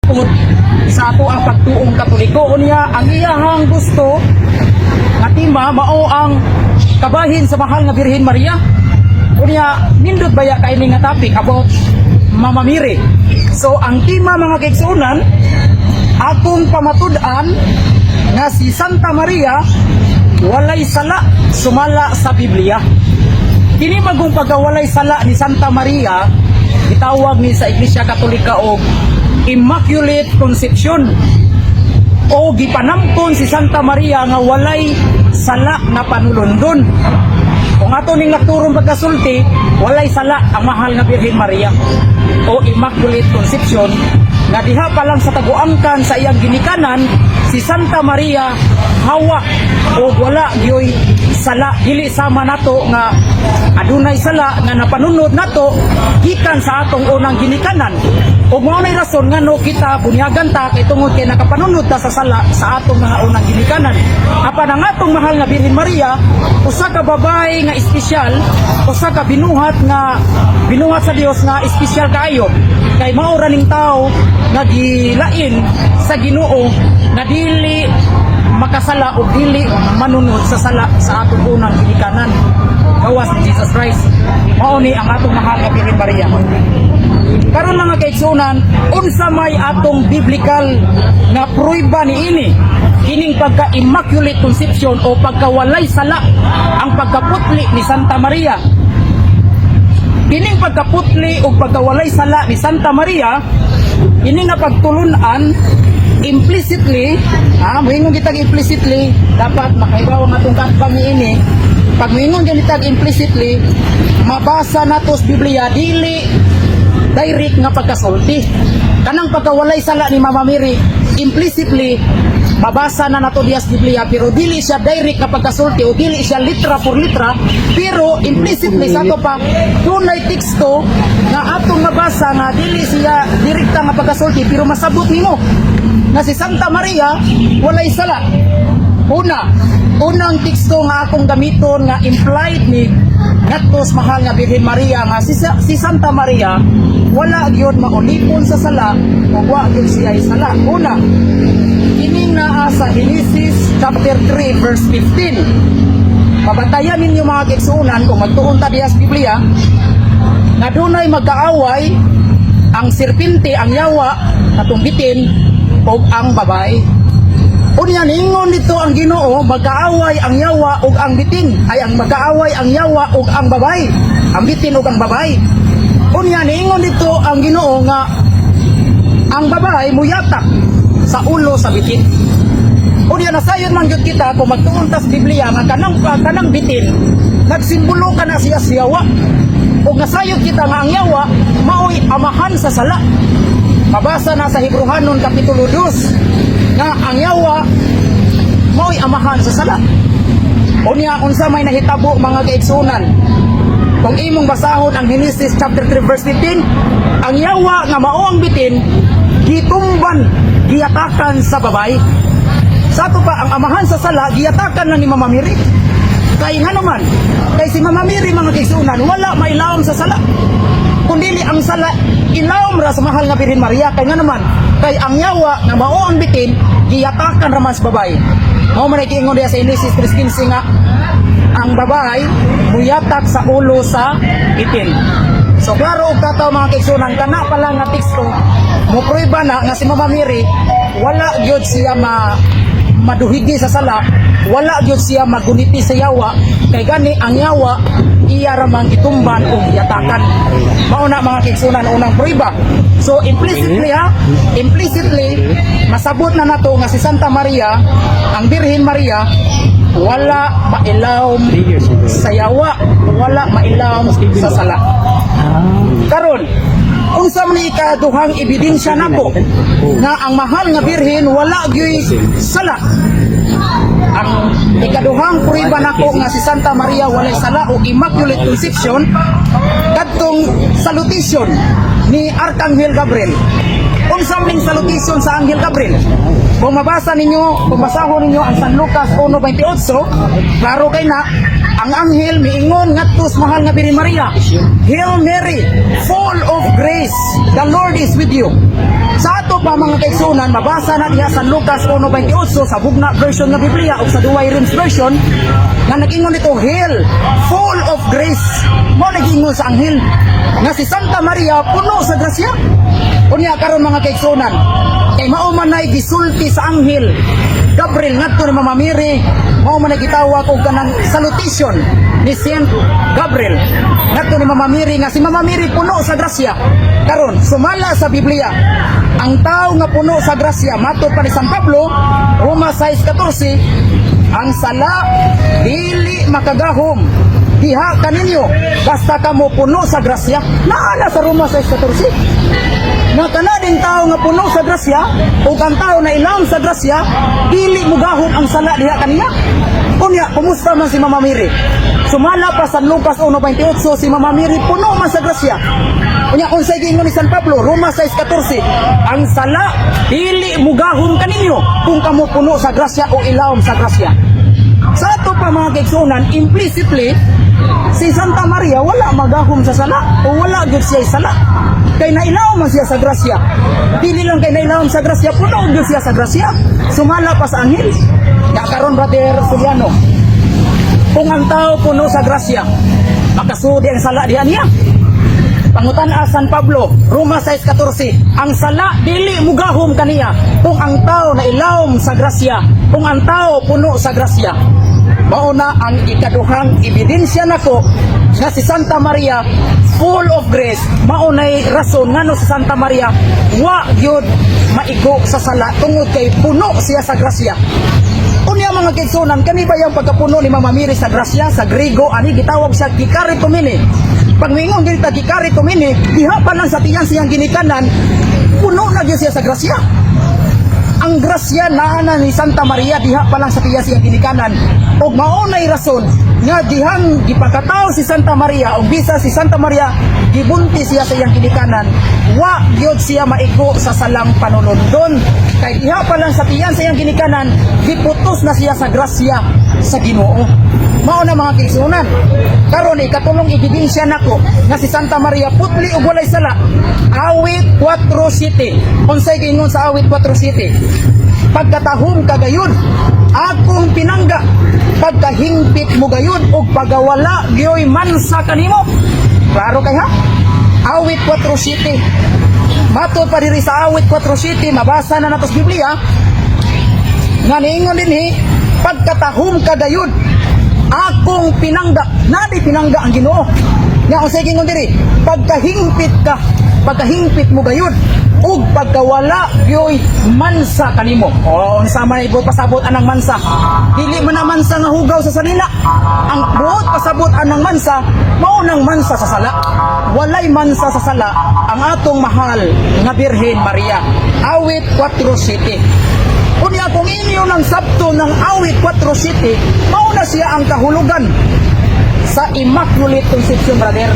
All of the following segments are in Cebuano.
Tungod sa ato ang pagtuong Katoliko. Unya ang iyahang gusto nga tema mao ang kabahin sa mahal nga Birhen Maria. Unya nindot baya kay ni nga topic about Mama Mary. So ang tema, mga kaigsuonan, akong pamatud-an nga si Santa Maria walay sala sumala sa Biblia. Kini magong pagkawalay sala ni Santa Maria, gitawag ni sa Iglesia Katolika og Immaculate Conception o gipanamton si Santa Maria nga walay sala na panulundon. Kung ato ning lakturon pagkasulti, walay sala ang mahal nga Birhen Maria o Immaculate Conception nga diha pa lang sa taguangkan sa iyang ginikanan, si Santa Maria hawa o wala gyoy sala, dili sama nato nga adunay sala nga napanunod nato gikan sa atong unang ginikanan. Ug mao nay rason ngano kita bunyagan ta, kay tungod kay nakapanunod ta sa sala sa atong mga unang ginikanan. Apan ang atong mahal nga Birhen Maria, usa ka babae nga espesyal, usa ka binuhat nga binuhat sa Dios nga espesyal kaayo, kay mao ra ning tao nga gilain sa Ginoo nga dili makasala o dili manunod sa sala sa atong unang ginikanan gawas ni Jesus Christ. Mao ni ang atong mahal nga Birhen Maria. Karon, mga kaigsuonan, unsa may atong biblical nga prueba niini, kining pagka Immaculate Conception o pagkawalay sala ang pagkaputli ni Santa Maria? Kining pagkaputli o pagkawalay sala ni Santa Maria, ini nga pagtulunan, implicitly, ha, moingon kitag implicitly, dapat makahibaw ang atong kaatbang niini. Pag moingon ganitag implicitly, mabasa nato sa Biblia, dili direct nga pagkasulti. Kanang pagkawalay sala ni Mama Mary, implicitly mabasa na nato diya sa Biblia, pero dili siya direct nga pagkasulti o dili siya litra por litra, pero implicitly sa ato pa dunay teksto nga atong mabasa nga dili siya direkta nga pagkasulti, pero masabot nimo nga si Santa Maria walay sala. Una, unang teksto nga akong gamiton nga implied ni ngadto sa mahal nga Birhen Maria nga si Santa Maria wala gyud maulipon sa sala o wa gyud siya sala. Una, kining naa sa Genesis chapter 3 verse 15. Mabantayan ninyo, mga kaigsuonan, kung magtuon ta diha sa Biblia nga dunay magkaaway ang serpente, ang yawa, katong bitin, ug ang babae. Unya ningon dito ang Ginoo, magkaaway ang yawa ug ang bitin. Ay, ang magkaaway ang yawa ug ang babae. Ang bitin ug ang babae. Unya ningon dito ang Ginoo nga ang babae muyatak sa ulo sa bitin. Unya nasayod man gyud kita kung magtuon ta sa Biblia nga kanang bitin nagsimbolo kana siya sa yawa. Ug nasayod kita nga ang yawa maoy amahan sa sala. Mabasa na sa Hebreohanon kapitulo 2 nga ang yawa maoy amahan sa sala. Unya unsa may nahitabo, mga kaigsuonan? Kung imong basahon ang Genesis chapter 3 verse 15, ang yawa nga mao ang bitin gitumban, giyatakan sa babae. Sa ato pa, ang amahan sa sala giyatakan lang ni Mama Mary. Kay nga naman, kay si Mama Mary, mga kaigsuonan, wala mailawom sa sala. Kung dili ang sala ilawom ra sa mahal nga Birhen Maria. Kay nga naman, kay ang yawa nga mao ang bitin giyatakan ra man sa babae. Mao man ay giingon diya sa Genesis 3:15 nga ang babae muyatak sa ulo sa bitin. So klaro og tataw, mga kaigsuonan, kana pa lang nga teksto mo prueba na nga si Mama Mary wala gyud siya maduhigi sa sala, wala gyud siya maguniti sa yawa, kay gani ang yawa iya ra man gitumban o giyatakan. Mao na, mga kaigsuonan, unang prueba. So implicitly ha, implicitly masabot na nato nga si Santa Maria, ang Birhen Maria, wala mailawom sa yawa, wala mailawom sa sala. Karon, unsa man ni ikaduhang ebidensya nako nga ang mahal nga Birhen wala gyuy sala? Ang ikaduhang prueba nako nga si Santa Maria walay sala o Immaculate Conception, kadtong salutation ni Archangel Gabriel. Unsa man ning salutation sa Anghel Gabriel? Kung mabasa ninyo, kung basahon ninyo ang San Lucas 1:28, klaro kay na. Ang anghel miingon ngadto sa mahal nga Birhen Maria, "Hail Mary, full of grace, the Lord is with you." Sa ato pa, mga kaigsunan, mabasa na diha sa Lucas 1:28 sa Bugna version nga Biblia o sa Douay Rheims version nga nag-ingon dito, "Hail, full of grace." Mao nag-ingon sa anghel nga si Santa Maria puno sa grasya. Unya karon, mga kaigsunan, kay mao man nay gisulti sa anghel Gabriel ngadto ni Mama Mary, mao man nay gitawag og kanang salutation ni Saint Gabriel ngadto ni Mama Mary nga si Mama Mary puno sa grasya. Karon, sumala sa Biblia, ang tao nga puno sa grasya, matod pa ni San Pablo, Roma 6:14, ang sala dili makagahom diha kaninyo basta kamo puno sa grasya. Naa na sa Roma 6:14 nga kana din tao nga puno sa grasya o ang tao na ilawom sa grasya, dili mugahom ang sala diha kaniya. Unya, kumusta man si Mama Mary? Sumala pa sa Lucas 1:28, si Mama Mary puno man sa grasya. Unya, unsay giingon ni San Pablo, Roma 6:14, ang sala dili mugahom kaninyo kung kamo puno sa grasya o ilawom sa grasya. Sa ato pa, mga kaigsunan, implicitly, si Santa Maria wala magahom sa sala o wala gyud siya sala. Kay nailawom man siya sa grasya. Dili lang kay nailawom sa grasya, puno gyud siya sa grasya. Sumala pa sa anghel. Ya karon, Brother Juliano, kung ang tao puno sa grasya, makasudi ang sala diha niya? Pangutan-a San Pablo, Roma 6:14, ang sala dili mugahom kaniya kung ang tao nailawom sa grasya, kung ang tao puno sa grasya. Mao na ang ikaduhang ebidensya nako nga si Santa Maria full of grace, mao nay rason ngano si Santa Maria wa gyud maigo sa sala tungod kay puno siya sa grasya. Unya, mga kaigsunan, kani ba yung pagkapuno ni Mama Mary sa grasya? Sa Griego ani gitawag siya kecharitomene. Pag mingon dili ta kecharitomene, diha pa lang sa tiyan siyang ginikanan, puno na gyud siya sa grasya. Ang grasya naa na ni Santa Maria diha pa lang sa tiyan siyang ginikanan. Og mao nay rason nga dihang gipakatao si Santa Maria og bisa si Santa Maria gibuntis siya sa iyang ginikanan, wa gyud siya maigo sa salang panulundon. Kay diha pa lang sa tiyan sa iyang ginikanan, giputos na siya sa grasya sa Ginoo. Mao na, mga kaigsunan. Karon, ikatulong ebidensya nako nga si Santa Maria putli ug walay sala. Awit 4:7. Unsay giingon sa Awit 4:7? "Pagkatahom ka gayud, akong pinangga, pagkahingpit mo gayud ug pagawala gyoy mansa kanimo." Klaro kay ha? Awit 4:7. Matod pa diri sa Awit 4:7, mabasa na nato sa Biblia nga niingon dinhi, "Pagkatahom ka gayud, akong pinangga." Nadi pinangga ang Ginoo. Nga unsay giingon diri? "Pagkahingpit ka, pagkahingpit mo gayud ug pagkawala gyoy mansa kanimo." O unsa man ibot pasabot anang mansa? Dili man na mansa nga hugaw sa salina. Ang buot pasabot anang mansa, mao nang mansa sa sala. Walay mansa sa sala ang atong mahal nga Birhen Maria. Awit 4:7. Unya, kung inyo ng sabto ng Awit 4:7, mao na siya ang kahulugan sa Immaculate Conception, brother.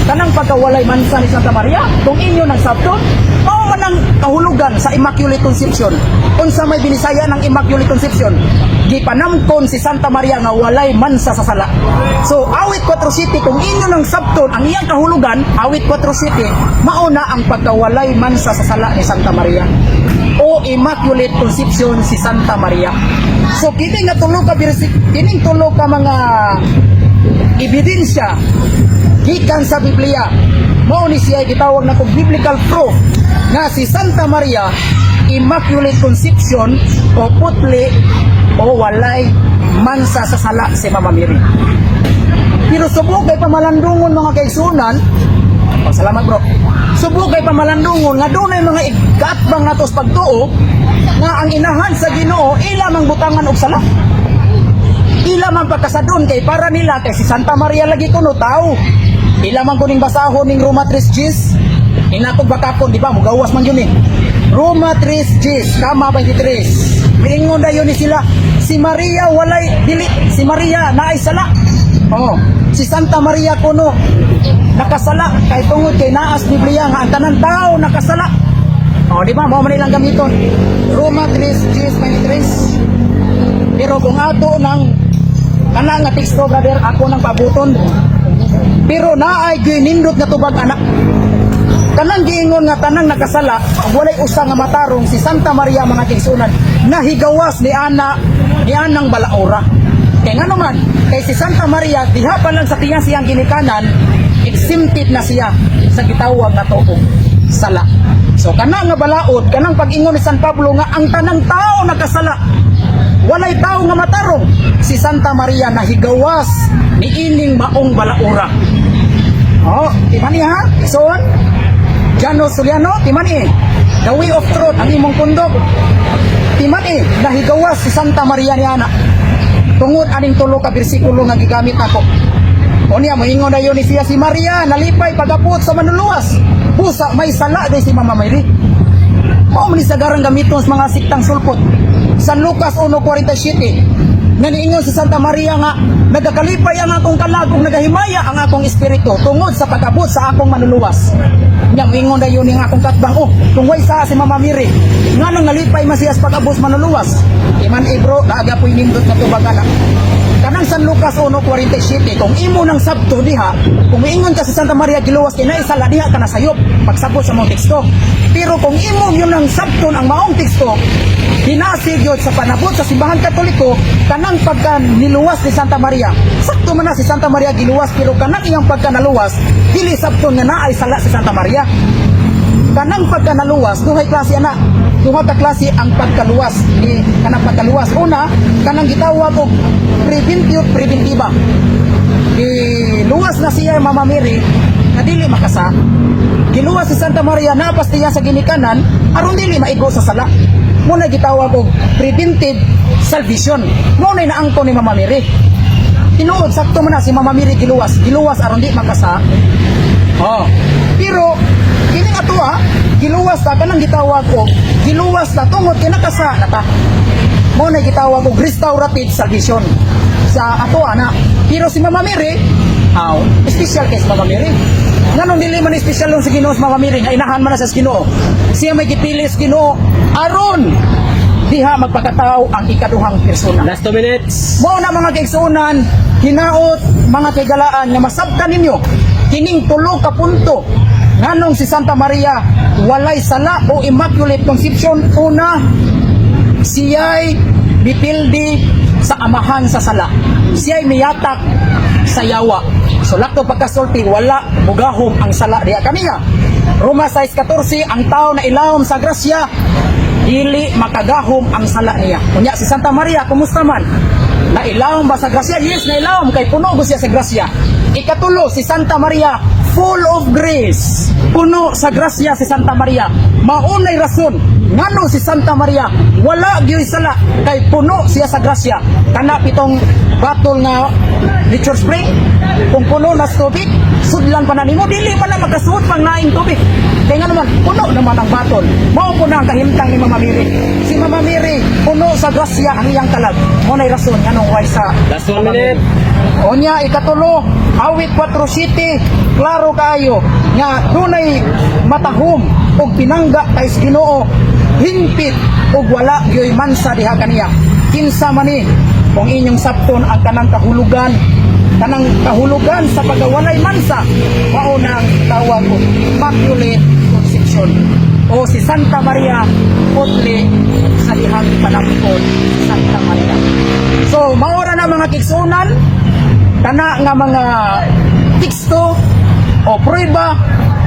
Kanang pagkawalay mansa ni Santa Maria, kung inyo ng sabton, mao man ang kahulugan sa Immaculate Conception. Unsa may binisaya ng Immaculate Conception? Gipanamkon si Santa Maria nga walay mansa sa sala. So, Awit 4:7, kung inyo ng sabton ang iyang kahulugan, Awit 4:7, mao na ang pagkawalay mansa sa sala ni Santa Maria o Immaculate Conception si Santa Maria. So kining tulo ka mga ebidensya gikan sa Biblia, mao ni siya gitawag na biblical proof nga si Santa Maria Immaculate Conception o putli o walay mansa sa sala si Mama Mary. Pero subok kay pamalandungon, mga kaigsunan. Oh, salamat, bro. Subok kay pamalandungon nga dunay mga ikaatbang nato sa pagtuo nga ang inahan sa Ginoo ila mang butangan og sala. Ila man pagkasadon kay para nila kay si Santa Maria lagi kuno tao. Ila man kuning basahon ning Roma 3 Gs. Inatog bakakon, di ba? Mugawas man yun eh. Roma 3 Gs, kama 23. Miingon dayon ni sila, si Maria walay dili, si Maria naay sala. Oh, si Santa Maria kuno nakasala kay tungod kay naas Biblia nga ang tanan tao nakasala. Oh, di ba? Mao man ilang gamiton. Roma 3 Gs 23. Pero kung ato ng Kana nga teksto, brother, ako nang paabuton. Pero naay nindot nga tubag ana. Kanang giingon nga tanang nakasala, walay usa nga matarong, si Santa Maria, mga kaigsuonan, nahigawas ni ana ni anang balaora. Kay ngano man, kay si Santa Maria diha pa lang sa tiyan siyang ginikanan, exempted na siya sa gitawag na tuong sala. So kana nga balaod, kanang pag-ingon ni San Pablo nga ang tanang tao nakasala, walay tao nga matarong, si Santa Maria nahigawas ni ining maong balaora. Oh, timani ha? Son, Jano Soliano, timani. The Way of Truth, ang imong pundok. Timani, nahigawas si Santa Maria ni ana. Tungod aning tulo ka bersikulo nga gigamit nako. O niya, moingon na yun ni siya, si Maria, nalipay pagapot sa manluluwas. Busa, may sala day si Mama Mary. Mao man ni sagarang gamiton sa mga siktang sulpot. San Lucas 1:47 nga niingon si Santa Maria nga nagakalipay ang akong kalag ug nagahimaya ang akong espiritu tungod sa pag-abot sa akong manluluwas. Nya moingon dayon ning akong katbang, "Oh, kung way sa si Mama Mary, nganong nalipay man siya sa pag-abot sa manluluwas?" Iman eh, bro, naaga po'y nindot nga tubag ana. Kanang San Lucas 1:47, kung imo nang sabto diha, kung moingon ka sa Santa Maria giluwas kay naisala diha, ka nasayop pagsabot sa mong teksto. Pero kung imo yun ang sabton ang maong teksto, dinasig yun sa panabot sa Simbahan Katoliko, kanang pagka niluwas ni Santa Maria, sakto man na si Santa Maria giluwas, pero kanang iyang pagka naluwas, dili sabton nga naay sala si Santa Maria. Kanang pagka naluwas, duhay klase ana. Duha ka klase ang pagkaluwas ni kanang pagkaluwas. Una, kanang gitawag og preventio preventiva. Giluwas na siya Mama Mary nga dili makasa. Giluwas si Santa Maria napas niya sa ginikanan aron dili maigo sa sala. Mao na gitawag og preventive salvation. Mao na naangko ni Mama Mary. Tinuod, sakto man na si Mama Mary giluwas, giluwas aron di makasa. Oh. Pero kini nga tuwa, giluwas ta kanang gitawag og giluwas ta tungod kay nakasa na ta. Mao na gitawag og restorative salvation sa ato ana. Pero si Mama Mary, aw, special kay si Mama Mary. Nganong dili man special lang sa Ginoo si Mama Mary nga inahan man na sa Ginoo? Siya may gipili sa Ginoo aron diha magpakatao ang ikaduhang persona. Last 2 minutes. Mao na, mga kaigsuonan, hinaot, mga kaigalaan, nga masabtan ninyo kining tulo ka punto nganong si Santa Maria walay sala o Immaculate Conception. Una, siya'y mipildi sa amahan sa sala. Siya'y miyatak sa yawa. So lakto pagkasulti, wala mugahom ang sala diha kaniya. Roma 6:14, ang tao na ilawom sa grasya, dili makagahom ang sala niya. Unya si Santa Maria, kumusta man? Nailawom ba sa grasya? Yes, nailawom kay puno go siya sa grasya. Ikatulo, si Santa Maria full of grace. Puno sa grasya si Santa Maria. Maunay rason ngano si Santa Maria wala gyud sala kay puno siya sa grasya. Kana pitong batol nga nature spring, kung puno na sa tubig, sudlan pa na nimo, dili pa na makasuod pang naing tubig. Kay nga naman, puno naman ang batol. Mao po na ang kahimtang ni Mama Mary. Si Mama Mary, puno sa grasya ang iyang kalag. Mao nay rason nganong way sa Last 1 minute. Onya, ikatulo, Awit 4 City, klaro kaayo nga dunay matahom og pinangga kay sa Ginoo, hingpit og wala gyoy mansa diha kaniya. Kinsa man ni? Kung inyong sabton ang kanang kahulugan sa pagkawalay mansa, mao nang tawag og Immaculate Conception o si Santa Maria putli sa dihang panangkon Santa Maria. So maora na, mga kaigsuonan, kana nga mga teksto o prueba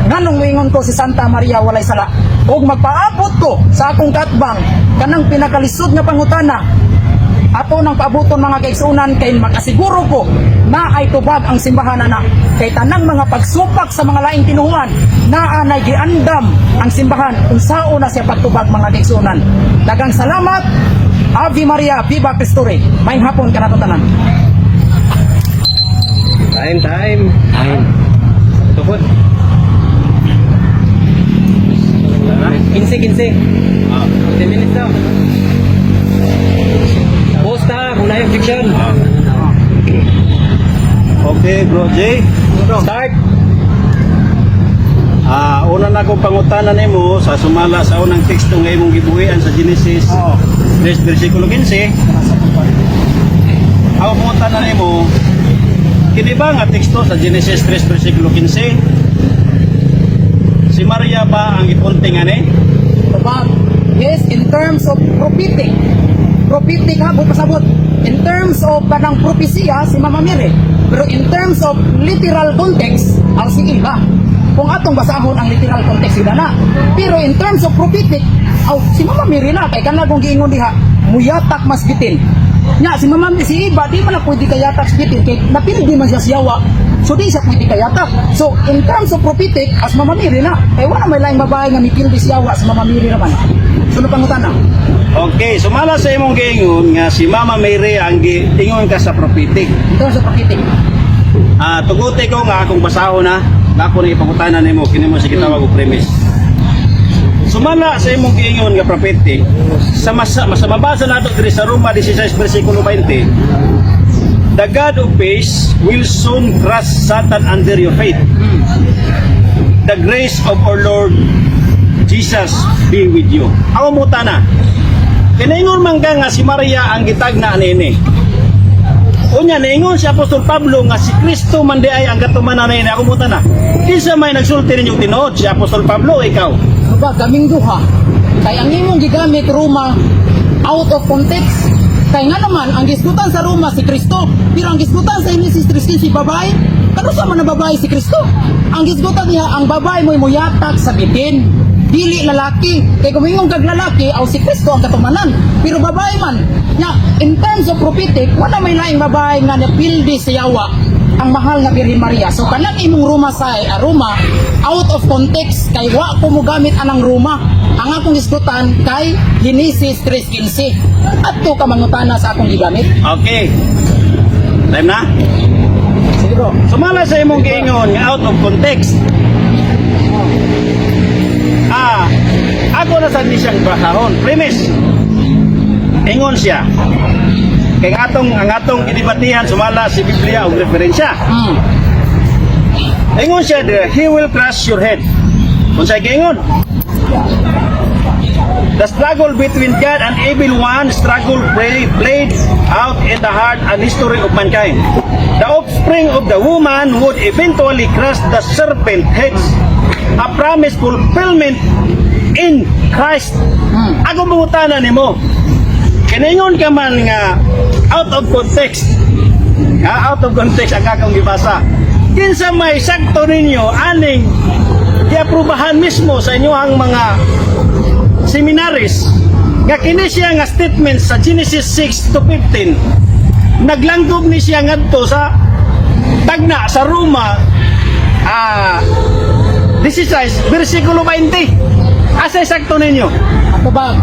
nganong moingon ko si Santa Maria walay sala. Ug magpaabot ko sa akong katbang kanang pinakalisod nga pangutana, ato nang paabuton, mga kaigsuonan, kay makasiguro ko na ay tubag ang simbahan ana, kay tanang mga pagsupak sa mga laing tinuhuan, naa nay giandam ang simbahan unsaon na siya pagtubag, mga kaigsuonan. Daghang salamat. Ave Maria, Viva Cristo Rey. Maayong hapon kanato tanan. Time, time. Time. Tukod. 15, 15. 10 minutes daw. Post ha, kung na objection. Okay, Bro Jay. Start. Una na akong pangutana nimo sa sumala sa unang teksto nga imong gibuhian sa Genesis 3 versikulo 15. Ang pangutana nimo, kini ba nga teksto sa Genesis 3 versikulo 15? Si Maria ba ang gipunting ani? Tubag. Yes, in terms of prophetic. Prophetic ha, buot pasabot. In terms of kanang propesiya, si Mama Mary. Pero in terms of literal context, ang si Eva. Kung atong basahon ang literal context, yun na. Pero in terms of prophetic, aw, si Mama Mary na. Kay kanang kung giingon diha, muyatak mas bitin. Nya, si Mama, si Eva, di man na pwede kayatak sa bitin. Kay napildi man siya siyawa. So di siya pwede kayatak. So in terms of prophetic, as Mama Mary na. Eh wala may laing babae nga mipildi siyawa sa Mama Mary naman. Sunod pangutana. Okay, sumala sa imong giingon nga si Mama Mary ang giingon ka sa prophetic. In terms of prophetic. Ah, tuguti ko nga akong basahon na, nga ako na ipangutana nimo, kini mo si gitawag og premise. Sumala sa imong giingon nga prophetic, sa mas, mas mabasa nato diri sa Roma 16 versikulo 20, "The God of peace will soon crush Satan under your feet. The grace of our Lord Jesus be with you." Ako mutana. Kinaingon man ka nga si Maria ang gitagna niini. Unya niingon si Apostol Pablo nga si Kristo man di ay ang katumanan niini. Ako mutana. Kinsa may nagsulti ninyo tinuod, si Apostol Pablo o ikaw? Ba, kaming duha. Kay ang imong gigamit Roma out of context. Kay nga naman, ang gisgutan sa Roma si Kristo, pero ang gisgutan sa Genesis 3:15 si babae. Kano sa man na babae si Kristo? Ang gisgutan niya, ang babae mo'y muyatak sa bitin. Dili lalaki. Kay kung ingon kag lalaki, aw si Kristo ang katumanan. Pero babae man. Nya, in terms of prophetic, wala may laing babae nga napildi sa yawa ang mahal nga Birhen Maria. So kanang imong Roma sa Roma out of context kay wa ko mo gamit anang Roma. Ang akong isgutan kay Genesis 3:15. Adto ka mangutana sa akong gigamit. Okay. Time na? Sige, bro. Sumala sa imong giingon nga out of context. Ah, ako na sa ni siyang basahon. Premise. Ingon siya. Kay ang atong gidebatihan sumala si Biblia og referensya. Ingon siya there, "He will crush your head." Unsay giingon? The struggle between God and evil one struggle played out in the heart and history of mankind. The offspring of the woman would eventually crush the serpent heads. A promise fulfillment in Christ. Ako mangutana nimo. Kinaingon ka man nga out of context. Nga out of context ang akong gibasa. Kinsa may sakto ninyo aning giaprobahan mismo sa inyong mga seminaries nga kini siya nga statement sa Genesis 6 to 15 naglangkob ni siya ngadto sa tagna sa Roma 16 versikulo 20? Asa sakto ninyo? Ato ba,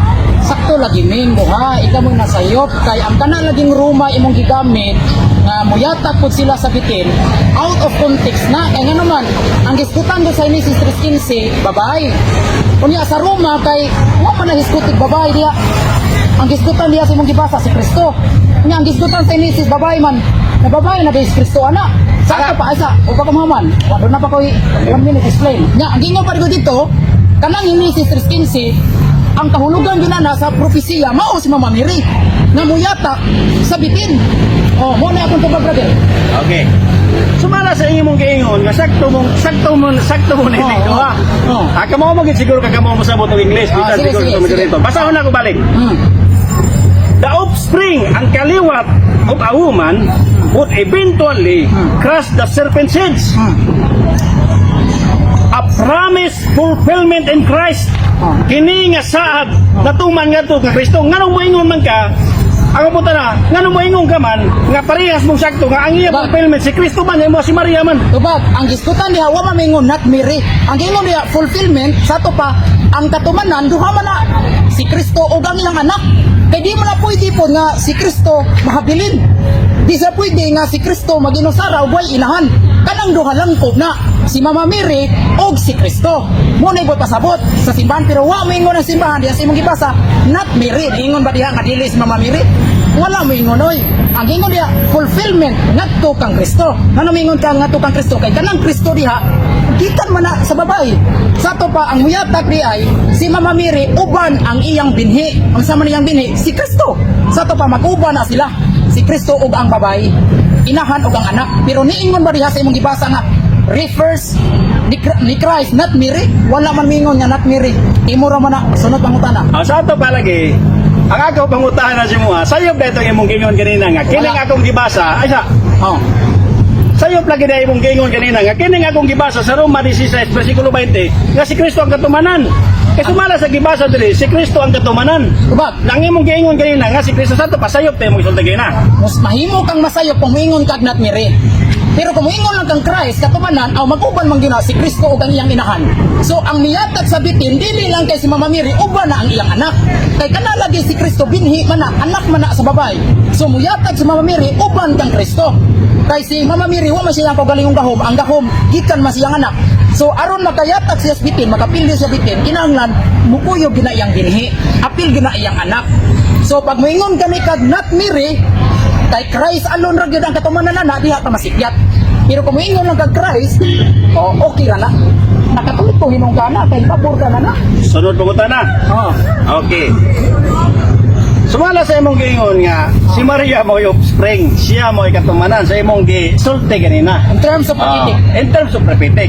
sakto lagi ning duha, ikaw mo nasayop kay ang kana laging Roma imong gigamit nga muyatak pud sila sa bitin, out of context na. Kay nga naman ang gisgutan do sa Genesis 3:15 babae. Unya sa Roma kay wa man na hisgutig babae diha. Ang gisgutan diha sa imong gibasa si Kristo. Unya ang gisgutan sa Genesis babae man na babae na ba si Kristo ana? Sa ato pa asa o pa kumaman wa do na pa koy one minute explain. Nya ang gingon pa ko dito, kanang Genesis 3:15 ang kahulugan yun na sa propesiya mao si Mama Mary nga muyatak sa bitin. Oh, mo na akong tubag, brother. Okay. Sumala sa imong giingon nga sakto mo na Oo, duha. Oo. Ah, kamo mo gid siguro ka kamo mo sabot og English. Ah, Bisan sige, siguro sige, sa sige. dito. Basahon ako balik. The offspring, ang kaliwat of a woman would eventually crush the serpent's heads. A promise fulfillment in Christ. Kini nga saad natuman ngadto nga Kristo. Nganong moingon man ka? Ang punta na, nganong moingon ka man nga parehas mong sakto nga ang iya fulfillment si Kristo man imo si Maria man? Tubag, ang gisgutan diha wa man maingon not Mary. Ang gingon diha fulfillment sa to pa ang katumanan duha man na si Kristo ug ang iyang anak. Kay di mo na pwede po nga si Kristo mahabilin. Di sa pwede nga si Kristo maginusara ug way inahan. Kanang duha lang ko na si Mama Mary og si Kristo. Mo na ibot pasabot sa simbahan pero wa moingon ang simbahan diha sa imong gibasa not Mary. Ingon ba diha nga dili si Mama Mary? Wala mo ingon oy. Ang ingon diha fulfillment ngadto kang Kristo. Ngano moingon ka ngadto kang Kristo? Kay kanang Kristo diha gikan man na sa babae. Sa to pa ang muyatak di ay si Mama Mary uban ang iyang binhi. Ang sama niyang binhi si Kristo. Sa to pa mag-uban na sila. Si Kristo ug ang babae, inahan ug ang anak. Pero niingon ba diha sa imong gibasa nga refers ni Christ, not Mary? Wala man mingon nga not Mary. Imo ra man na. Sunod pangutana. Ang sa ato palagi, ang ako pangutahan na si Mua, sayop na itong imong gingon kanina nga kining Wala. Akong gibasa, ay sa sayop lagi na imong gingon kanina nga kining akong gibasa sa Roma 16 versikulo 20 nga si Kristo ang katumanan. Kay sumala sa gibasa diri, si Kristo ang katumanan. Tubag. Nang imong giingon kanina nga si Kristo santo, pasayop tayo imong isulti na. Mas mahimo kang masayop kung moingon kag not Mary. Pero kung moingon lang kang Christ, katumanan, aw mag-uban man gyud na si Kristo ug ang iyang inahan. So ang miyatag sa bitin dili lang kay si Mama Mary, uban na ang iyang anak. Kay kana lagi si Kristo binhi man na, anak man na sa babae. So muyatag si Mama Mary uban kang Kristo. Kay si Mama Mary wa man siya ang kaugalingong gahom, ang gahom gikan man siyang anak. So aron makayatag siya sa bitin, makapildi siya bitin, kinahanglan mukuyog gina iyang binhi, apil gina iyang anak. So pag moingon kami kag not Mary, kay Christ alone ra gyud ang katumanan na diha ta masikyat. Pero kung moingon lang kag Christ, oh, okay ra na. Nakatuloy ko hinong ka na, kay pabor ka na na. Sunod pangutana. Oh. Okay. Sumala sa imong giingon nga si Maria mo offspring, siya mo katumanan sa imong gisulti ganina. In terms of prophetic. In terms of prophetic.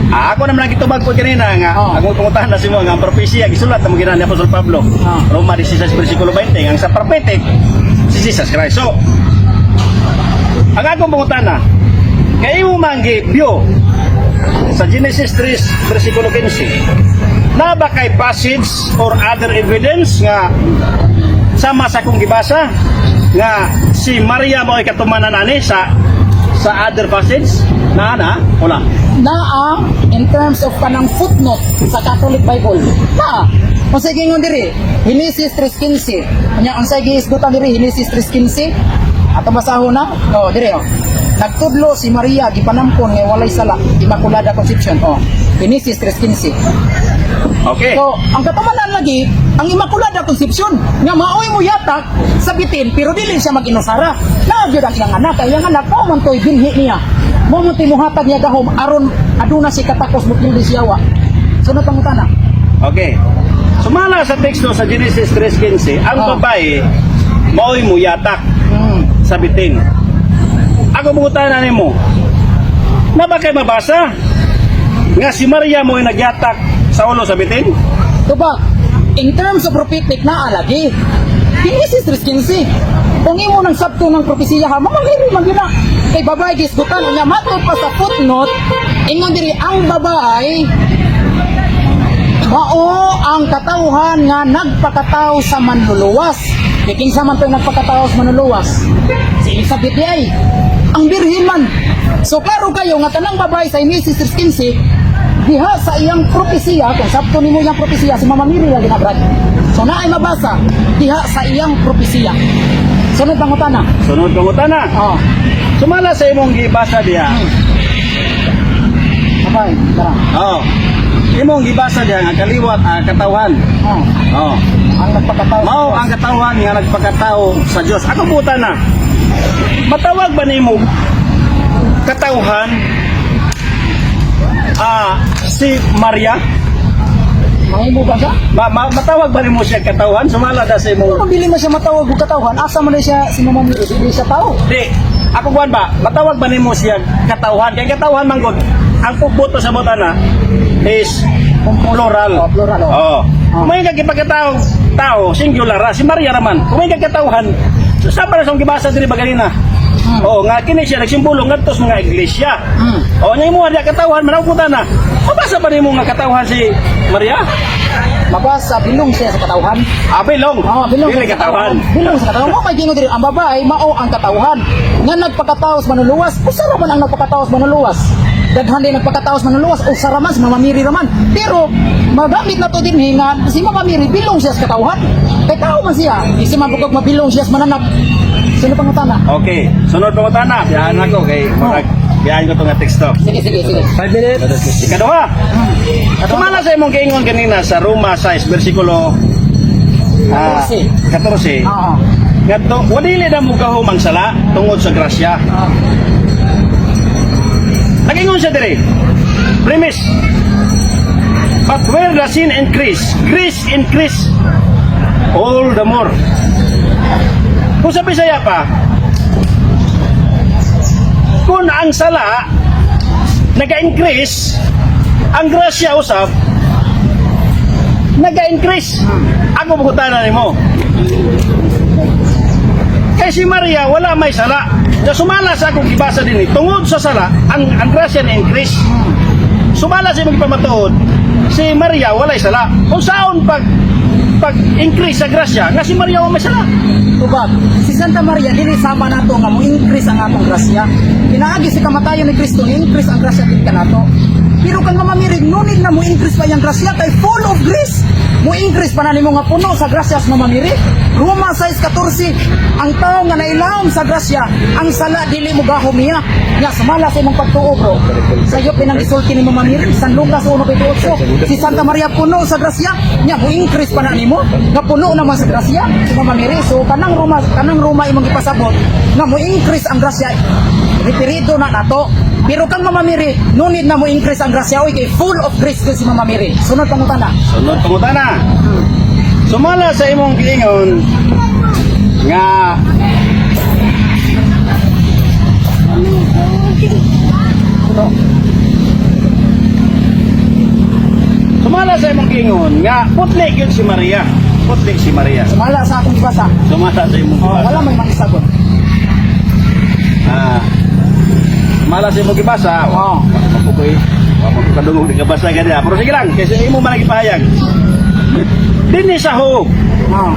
Ako naman lang gitubag ko kanina nga ang pangutahan na si mo nga ang propesya gisulat na mo gina ni Apostol Pablo. Roma 16 versikulo 20 ang sa prophetic si Jesus Christ. So, ang akong pangutana, kay imo man gi-view sa Genesis 3 versikulo 15, na ba kay passage or other evidence nga sama sa akong gibasa nga si Maria mo ay katumanan ani sa other passage na na wala? Naa in terms of kanang footnote sa Catholic Bible. Naa. Kung sige ingon diri, Genesis 3:15. Nya unsay giisgutan diri Genesis 3:15? Ato basahon na. Oh, diri oh. Nagtudlo si Maria gipanamkon nga walay sala, Immaculada Conception. Oh. Genesis 3:15. So, ang katumanan lagi, ang Immaculada Conception, nga maoy mo yatak sa bitin, pero dili siya mag-inusara. Naa gyud ang iyang anak, kay iyang anak, mao man to'y binhi niya. Mao man to'y muhatag niya gahom, aron aduna si katakos mo pildi siya wa. Sunod pangutana. Okay. Sumala sa teksto sa Genesis 3:15, ang babae mao'y muyatak sa bitin. Ako pangutana nimo. Na ba kay mabasa nga si Maria mo ay nagyatak sa ulo sa bitin? Tubag, in terms of prophetic na alagi, Genesis 3:15. Kung imo nang sabto ng propesiya ha, mamamiri man gyud na. Kay babae gisgutan unya matod pa sa footnote, ingon diri ang babae mao ang katawhan nga nagpakataw sa manluluwas. Kay kinsa man to'y nagpakataw sa manluluwas? Si Elizabeth di ay. Ang birhen man. So klaro kayo nga kanang babae sa Genesis 3:15 diha sa iyang propesiya, kung sabto nimo iyang propesiya, si Mama Mary lagi na, Brad. So naay mabasa diha sa iyang propesiya. Sunod pangutana. Sunod pangutana. Oh, Sumala sa imong gibasa diha. Babae, tara. Oh. Imong gibasa diha nga kaliwat ang katawhan. Oh, Oh. ang nagpakataw sa Mao Diyos. ang katawhan nga nagpakatao sa Dios. Ako buta na. Matawag ba nimo katawhan si Maria? Mahimo ba siya? Matawag ba nimo siya katawhan? Sumala da sa imong Kung mabili mo siya matawag og katawhan, asa man na siya si Mama Mary, dili siya tao. Di, ako kuan ba, matawag ba nimo siya katawhan? Kay katawhan man gud, ang pugbuto sa butana is plural. Oh, plural, oh. Oh. Oh. Kung may kagipagkatao, tao, singular, si Maria raman. Kung may kagkatawhan, so, sa para sa gibasa diri ba ganina? Oh, nga kini siya nagsimbolo ngadto sa mga iglesia. Oh, nya imo diya katawhan man ako na. Mabasa ba nimo nga katawhan si Maria? Mabasa bilong siya sa katawhan. Ah, bilong. Oh, bilong Dili siya sa katawhan. Bilong sa katawhan. Mo may gingon diri ang babae mao ang katawhan nga nagpakataos manluluwas. Usa ra man ang nagpakataos manluluwas. Daghan din nagpakataos manluluwas, usa ra man si Mama Mary ra man. Pero magamit na to din nga si Mama Mary bilong siya sa katawhan. Kay tao man siya. Di siya mabugog mabilong siya sa mananap. Sino pangutana? Okay, sunod pangutana. Biyahan ako kay murag biyahan ko to nga teksto. Sige, sige, sige. 5 minutes. Ikaduha. Sumala sa imong giingon kanina sa Roma 6 versikulo 14. 14. Oo. Ngadto wadili na mo gahom ang sala tungod sa grasya. Nagingon siya diri. Premise. But where the sin increase, grace increase all the more. Kung sa Bisaya pa, Kung ang sala naga-increase, ang grasya usab naga-increase. Ako pangutana nimo. Kay si Maria wala may sala. Na sumala sa akong gibasa din tungod sa sala, ang grasya ni increase. Sumala sa imong gipamatuod, si Maria walay sala. Kung saon pag increase sa grasya nga si Maria wa may sala? Tubag, si Santa Maria dili sama nato nga mo increase ang atong grasya. Pinaagi sa kamatayon ni Kristo ni increase ang grasya din kanato. Pero kan Mama Mary, no need na mo increase pa iyang grasya kay full of grace. Mo increase pa na nimo nga puno sa grasya sa Mama Mary. Roma 6:14, ang tao nga nailawom sa grasya, ang sala dili mo gahom niya. Nga sumala sa imong pagtuo, bro. Sayop pinang gisulti ni Mama Mary, San Lucas 1:28, si Santa Maria puno sa grasya, nya mo increase pa na nimo nga puno naman sa grasya si Mama Mary. So kanang Roma imong gipasabot nga mo increase ang grasya, referido na nato. Pero kang Mama Mary, no need na mo increase ang grasya oy, kay full of grace gyud si Mama Mary. Sunod pangutana. Sunod pangutana. Sumala sa imong giingon nga Sumala sa imong giingon nga putli gyud si Maria. Putli si Maria. Sumala sa akong gibasa. Sumala sa imong Oh, gibasa. wala may mangisagot. Ah. Sumala sa imong gibasa. Oh. Mapukoy. Wa mo kadungog di kabasa gani. Pero sige lang, kasi imo man ang gipahayag. Dinhi sa Job, Oh.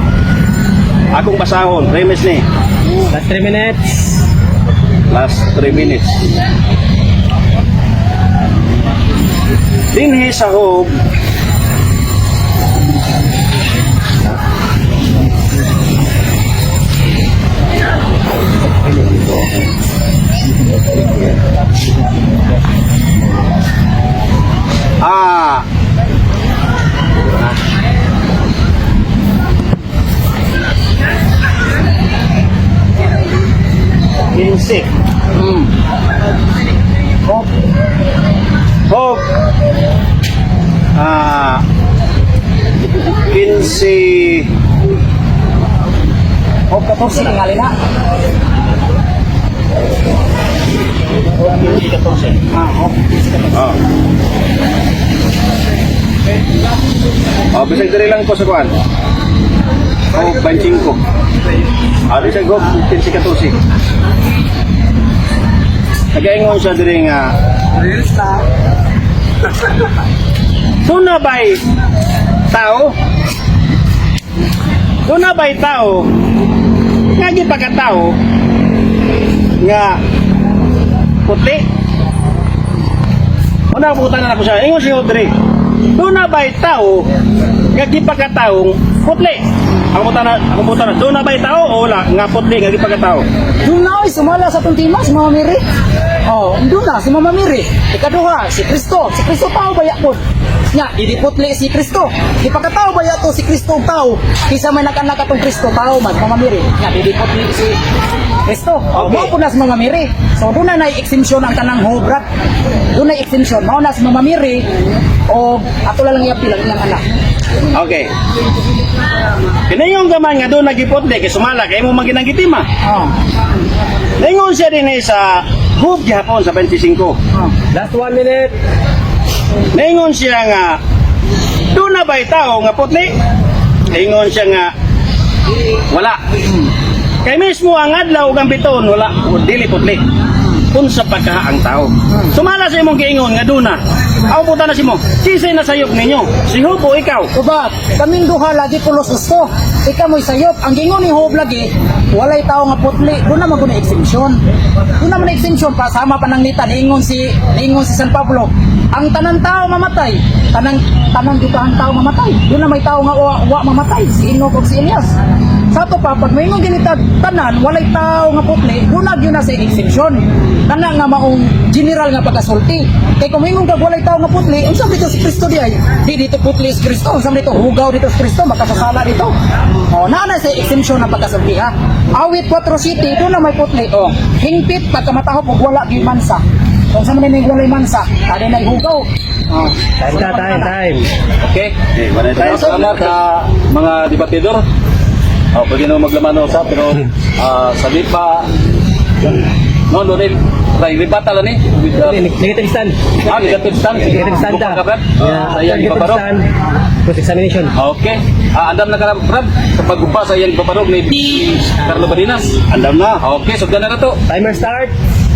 akong basahon, premise ni. Last 3 minutes. Last 3 minutes. Dinhi sa Job, 15. Oh. Job 15. Job 14 tingali na. 15, 14. Ah, Job 15, 14. Oh. Oh, bisag diri lang ko sa kuan. Oh, 25. Ah, bisag go 15, 14. Nagaingon siya diri nga Duna ba'y tao? Duna ba'y tao nga gipakatao nga puti? Una, pangutana nako siya. Ingon siya diri. Duna ba'y tao nga gipakataong putli? Ang pangutana, duna ba'y tao o wala nga putli nga gipakatao? Duna oy, sumala sa atong tema si Mama Mary. Oh, duna si Mama Mary. Ikaduha, si Kristo. Si Kristo tao ba yakon? Nya, dili putli si Kristo. Ipakatao ba yato si Kristo og tao? Kisa may nakanak atong Kristo tao man, Mama Mary. Nya, dili putli si Kristo. Oh, Okay. mao po na si Mama Mary. So duna na exemption ang kanang hobrat. Duna exemption. Mao na si Mama Mary o ato lang iapil ang iyang anak. Okay. Kinayong gaman nga doon nagiputli kay sumala kay imo man ginang gitima. Oh. Ningon siya din eh sa Job gihapon sa 25. Oh. Last 1 minute. Ningon siya nga duna ba'y tao nga putli? Ingon siya nga wala. Kay mismo ang adlaw ug ang bituon wala o dili putli. Unsa pa kaha ang tao? Sumala sa imong giingon nga duna. Aw puta na simo. Kinsay na sayop ninyo? Si Job o ikaw? Uba, kaming duha lagi pulos gusto. Ika mo'y sayop. Ang gingon ni Job lagi, walay tao nga putli. Doon naman guna exemption. Doon naman exemption pa sama pa nang nita niingon si San Pablo. Ang tanan tao mamatay, tanan tanan dutahang tao mamatay. Doon na may tao nga wa mamatay, si Enoch ug si Elias. Sa ato pa, pag maingon ganita tanan, walay tao nga putli, doon na gyud na sa exemption. Kana nga maong general nga pagkasulti. Kay kung maingon kag walay tao nga putli, unsa dito si Kristo di ay? Di dito putli si Kristo, unsa dito hugaw dito si Kristo, makasasala dito. O naa na sa exemption na pagkasulti ha. Awit 4 City, doon na may putli. O, hingpit pagkamatahop og wala gyud mansa. Kung sa man may walay mansa, kada na hugaw. O, Time ta, time, time. Okay. Okay, wala tayo. Salamat sa mga debatidor. Oh, pwede na maglaman usap pero sa lipa No, doon ay rebuttal ani with the Negative stand. Ah, negative stand. Sige, Negative stand ta. ka, Brad. Yeah, Sa iyang negative ipabarog. stand. Cross examination. Okay. Ah, andam na ka na, Brad, sa pagguba sa iyang ipabarog ni Carlo Barinas. Andam na. Okay, so na to. Timer start.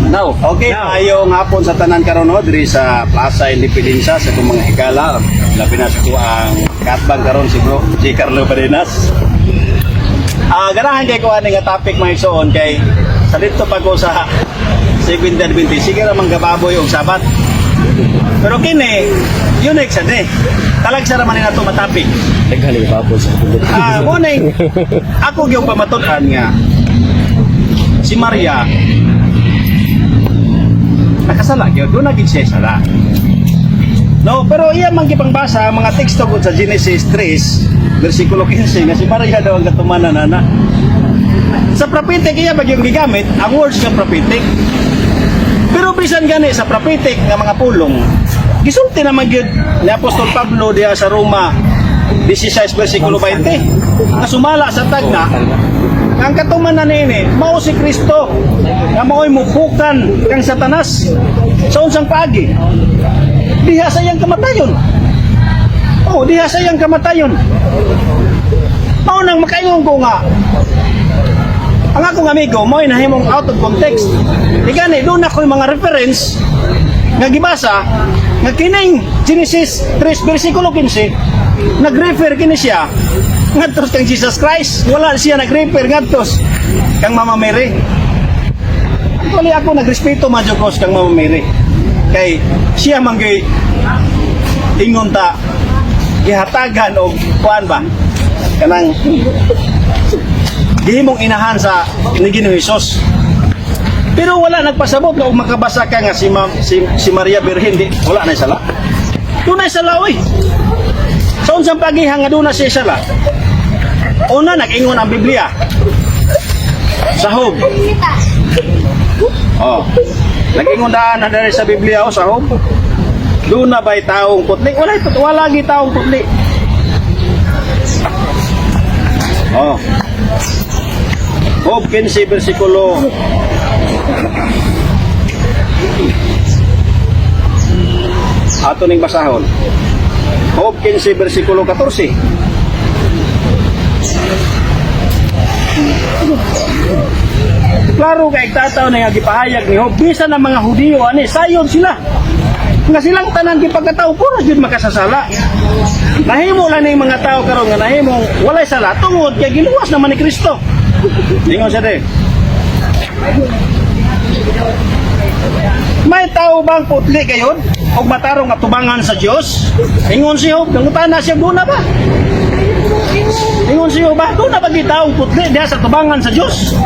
Now. Okay, Now. maayong hapon sa tanan karon, no, diri sa Plaza Independencia sa akong mga higala. Labi na sa ko ang katbang karon si Bro J. Carlo Badenas. Ah, ganahan kay ko ani nga topic, mga igsoon, kay sa dito pa ko sa Seventh Adventist, sige ra man gababoy og Sabat. Pero kini unique sa ni. Talagsa ra man ni nato matapik. Daghan ni baboy sa Ah, mo ning ako gyud pamatud-an nga si Maria nakasala gyud, doon na gyud siya sala. No, pero iya man gipangbasa ang mga teksto gud sa Genesis 3 versikulo 15 nga si Maria daw ang katumanan ana. Sa prophetic iya ba yung gigamit ang words nga prophetic. Pero bisan gani sa prophetic nga mga pulong, gisulti naman gyud ni Apostol Pablo diha sa Roma 16 versikulo 20 nga sumala sa tagna nga ang katumanan niini mao si Kristo nga mao'y mupukan kang Satanas. Sa unsang paagi? Diha sa iyang kamatayon. Oh, diha sa iyang kamatayon. Mao nang makaingon ko nga ang akong amigo mo'y nahimong out of context. Di gani doon ako yung mga reference nga gibasa nga kining Genesis 3 versikulo 15 nag-refer kini siya ngadto kang Jesus Christ. Wala siya nag-refer ngadto kang Mama Mary. Actually, ako nagrespeto man jud ko sa kang Mama Mary kay siya man gyud ingon ta gihatagan og kuan ba, kanang gihimong inahan sa ni Ginoong Hesus. Pero wala nagpasabot nga og makabasa ka nga si Maria Birhen di wala na sala. Dunay sala, oy. Sa unsang pagihan nga duna siya sala? Una, nag-ingon ang Biblia. Sa Job. Oh. Nag-ingon daan na diri sa Biblia, oh, sa Job. Duna ba'y taong putli? Wala, wala gi taong putli. Oh. Job 15 versikulo ato ning basahon. Job 15 versikulo 14. Klaro kay tataw na nga gipahayag ni Job, bisan ang mga Hudiyo ani sayon sila. Nga silang tanan gipagkatao puro jud makasasala. Nahimo lang ning mga tao karon nga nahimong walay sala tungod kay giluwas naman ni Kristo. Ingon siya de. May tao bang putli kayon og matarong nga tubangan sa Dios? Ingon si Job, nangutana siya, duna ba? Ingon si Job ba, duna ba gitaong putli diha sa tubangan sa Dios?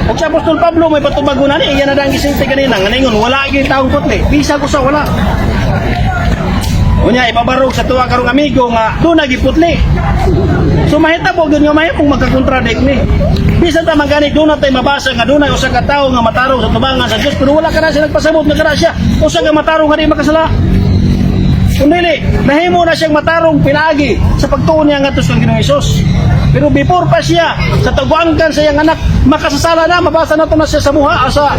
Ug si Apostol Pablo may patubago na ni, iya na dang gisulti kanina nga ningon wala gyud taong putli. Bisa ko sa wala. Unya ipabarog sa tuwa karong amigo nga duna giputli. So mahitabo gyud nga mahimong magka-contradict ni. Bisan ta man gani duna tay mabasa nga dunay usa ka tawo nga matarong sa tubangan sa Dios, pero wala kana siya nagpasabot nga kana siya usa ka matarong nga di makasala. Kung dili, nahimo na siyang matarong pinaagi sa pagtuon niya ngadto sa Ginoong Hesus. Pero before pa siya sa taguangkan sa iyang anak, makasasala na, mabasa na to na siya sa buha sa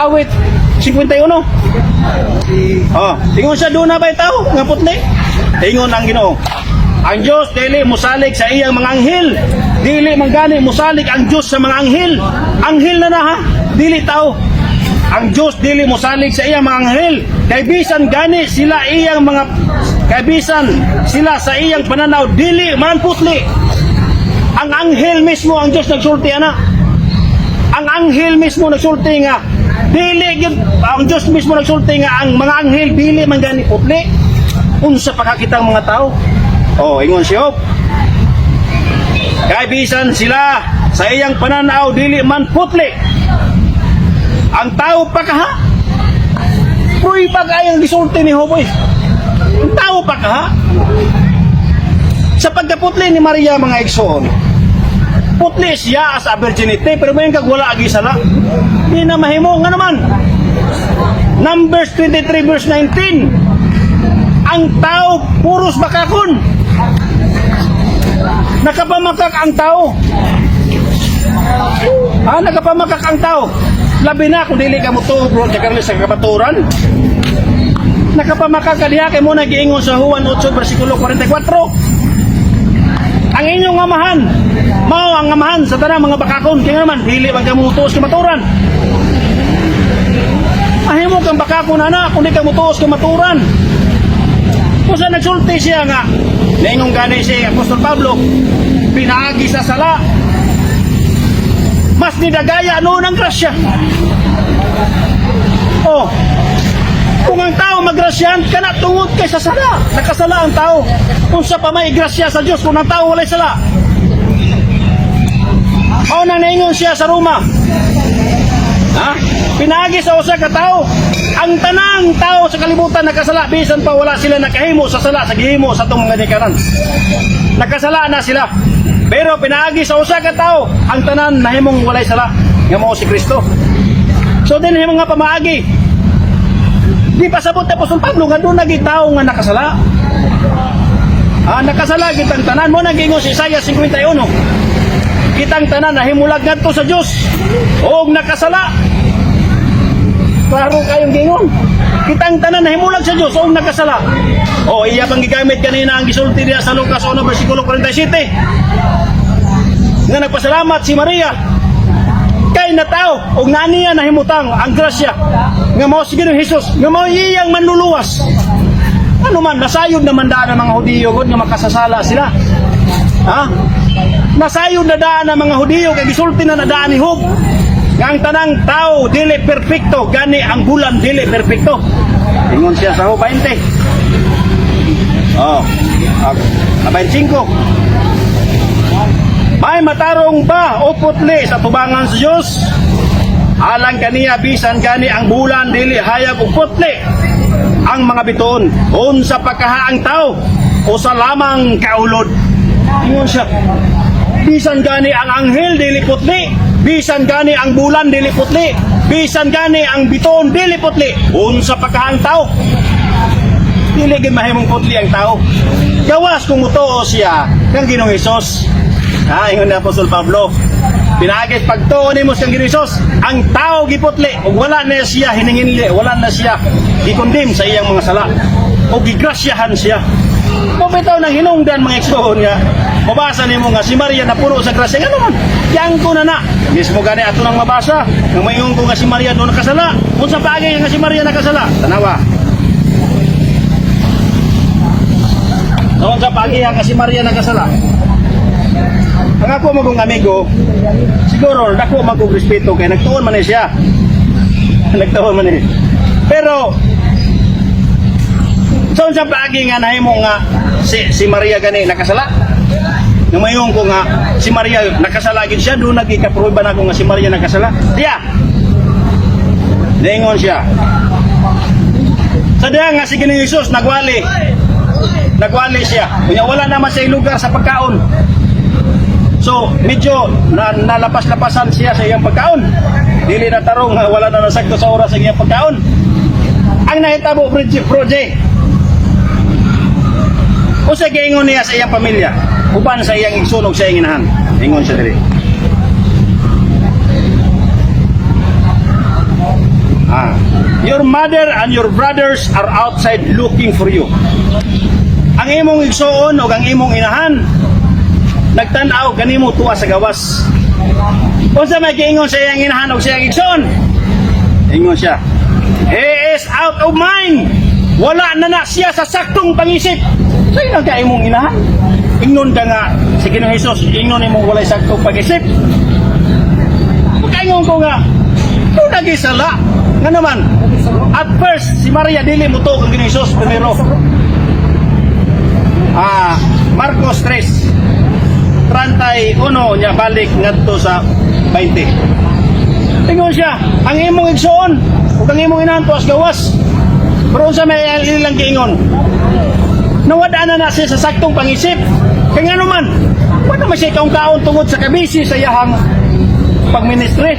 Awit 51. Oh, ingon siya, doon na ba'y tao nga putli? Ingon ang Ginoo. Ang Diyos dili musalig sa iyang mga anghel. Dili man gani musalig ang Diyos sa mga anghel. Anghel na na ha, dili tao. Ang Diyos dili musalig sa iyang mga anghel. Kay bisan gani sila iyang mga kay bisan sila sa iyang pananaw dili man putli. Ang anghel mismo, ang Diyos nagsulti ana. Ang anghel mismo nagsulti nga dili gyud, ang Diyos mismo nagsulti nga ang mga anghel dili man gani putli. Unsa pa kakitang mga tao? Oh, ingon si Job. Kay bisan sila sa iyang pananaw dili man putli. Ang tao pa kaha. Pruy pa kayang gisulti ni Job, oy. Ang tao pa kaha. Sa pagkaputli ni Maria, mga igsoon, putli siya as a virginity, pero may kag wala agi sala. Di na mahimo nga naman. Numbers 23 verse 19. Ang tao puros bakakon. Nakapamakak ang tao. Ah, nagapamakak ang tao. Labi na kung dili ka mo tuo, bro, sa kamaturan. Nakapamakak ka diha kay mo nagiingon sa Juan 8 versikulo 44. Ang inyong amahan, mao ang amahan sa tanang mga bakakon. Kaya naman, dili man ka mutuos kamaturan. Ahimo kang bakakon, ana, kung di ka mutuos kamaturan. Kung sa nagsulti siya nga, naingong gani si Apostol Pablo, pinaagi sa sala, mas nidagaya noon ang grasya. Oh, kung ang tao magrasyahan, kana tungod kay sa sala. Nakasala ang tao. Kung sa pa may grasya sa Diyos, kung ang tao walay sala. Mao nang naingon siya sa Roma. Ha? Pinaagi sa usa ka tawo. Ang tanang tao sa kalibutan nakasala, bisan pa wala sila nakahimo sa sala sa gihimo sa atong mga ginikanan. Nakasala na sila. Pero pinaagi sa usa ka tawo, ang tanan nahimong walay sala nga mao si Kristo. So din mga pamaagi. Di pasabot ni Apostol Pablo nga doon nagi tao nga nakasala. Ah, nakasala kitang tanan mo nagingon si Isaiah 51. Kitang tanan nahimulag ngadto sa Dios og nakasala. Klaro kayong gingon. Kitang tanan nahimulag sa Dios og nakasala. O iya pang gigamit kanina ang gisulti diha sa Lucas 1 versikulo 47. Nga nagpasalamat si Maria kay natao og naniya nahimutang ang grasya nga mao si Ginoong Hesus nga mao iyang manluluwas. Ano man, nasayod naman daan ang mga Hudiyo gud nga makasasala sila. Ha? Nasayod na daan ang mga Hudiyo kay gisulti na daan ni Job nga ang tanang tao dili perpekto, gani ang bulan dili perpekto. Ingon siya sa Job 20. Oh, 25. May matarong ba o putli sa tubangan sa Diyos? Alang kaniya, bisan gani ang bulan dili hayag og putli ang mga bituon, unsa pagkahaang tao, usa lamang kaulod. Ingon siya, bisan gani ang anghel dili putli, bisan gani ang bulan dili putli, bisan gani ang bituon dili putli, unsa pagkahaang tao? Dili gid mahimong putli ang tao. Gawas kung mutuo siya kang Ginoong Hesus. Ha, ingon ni Apostol Pablo. Pinaagis pagtuo nimo sa Ginoong Hesus, ang tao giputli ug wala na siya hininginli, wala na siya gikondim sa iyang mga sala. O gigrasyahan siya. Mo bitaw nang hinungdan, mga igsoon, nga mabasa nimo nga si Maria napuno sa grasya, ngano man yang ko na na mismo gani ato nang mabasa nga maingon ko nga si Maria do nakasala. Unsa paagi nga si Maria nakasala? Tanawa. Noon sa pagi nga si Maria nakasala. Ang ako magong amigo, siguro dako magong respeto kay nagtuon man ni siya. Nagtuon man ni. Pero so sa paagi nga nahimo nga si si Maria gani nakasala? Nga mayon ko nga si Maria nakasala gid siya, doon nagikaprueba na ako nga si Maria nakasala. Diya. Ningon siya. Sa diha nga si Ginoong Hesus nagwali. Nagwali siya. Kunya wala naman siya lugar sa pagkaon. So, medyo na, nalapas-lapasan siya sa iyang pagkaon. Dili na tarong nga wala na nasakto sa oras sa iyang pagkaon. Ang nahitabo, bro, Bro J. Usa giingon niya sa iyang pamilya, uban sa iyang igsoon og sa iyang inahan. Ingon siya diri. Ah, "Your mother and your brothers are outside looking for you." Ang imong igsoon o ang imong inahan nagtan-aw kanimo tuwa sa gawas. Unsa may giingon sa iyang inahan og sa iyang igsoon? Ingon siya, "He is out of mind." Wala na na siya sa saktong pangisip. Sa ka imong inahan? Ingnon ka nga si Ginoong Hesus, ingnon imong walay saktong pangisip. Pagkaingon ko nga, kung nagisala, nga naman, at first, si Maria dili mo to kang Ginoong Hesus primero. Ah, Marcos 3, 31 niya balik ngadto sa 20. Ingon siya, ang imong igsoon ug ang imong inahan tuas gawas. Pero unsa may ilang giingon? Nawada na na siya sa saktong pangisip. Kaya nga naman, wala man siya kaon-kaon tungod sa kabisi sa iyahang pagministry.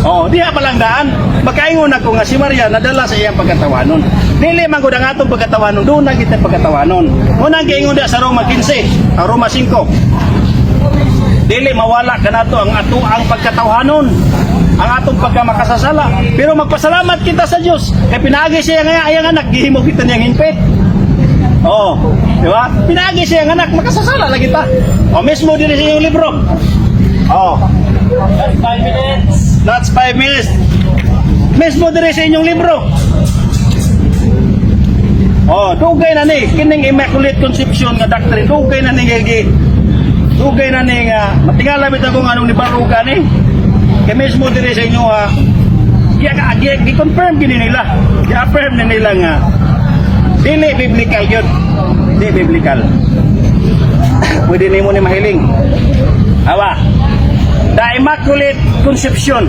Oh, diha pa lang daan. Makaingon ako nga si Maria nadala sa iyang pagkatawanon. Dili man gud ang atong pagkatawanon, doon na kita pagkatawanon. Muna ang giingon diha sa Roma 15, ang Roma 5. Dili mawala kanato ang ato ang pagkatawhanon, ang atong pagkamakasasala. Pero magpasalamat kita sa Dios kay pinaagi siya nga iyang anak, gihimo kita niyang hinpit. Oh, di ba? Pinaagi siya ang anak, makasasala lagi ta. O mismo diri sa iyong libro. Oh. That's 5 minutes. That's 5 minutes. Mismo diri sa inyong libro. Oh, dugay na ni kining Immaculate Conception nga doctrine, dugay na ni gi dugay na ni nga matingala bitaw kung anong nibaro ka ni. Kay mismo diri sa inyo ha. Giya gi, gi-confirm gini nila. Gi-affirm ni nila nga dili biblical yun. Di biblical. Pwede nimo ni mahiling. Awa. The Immaculate Conception,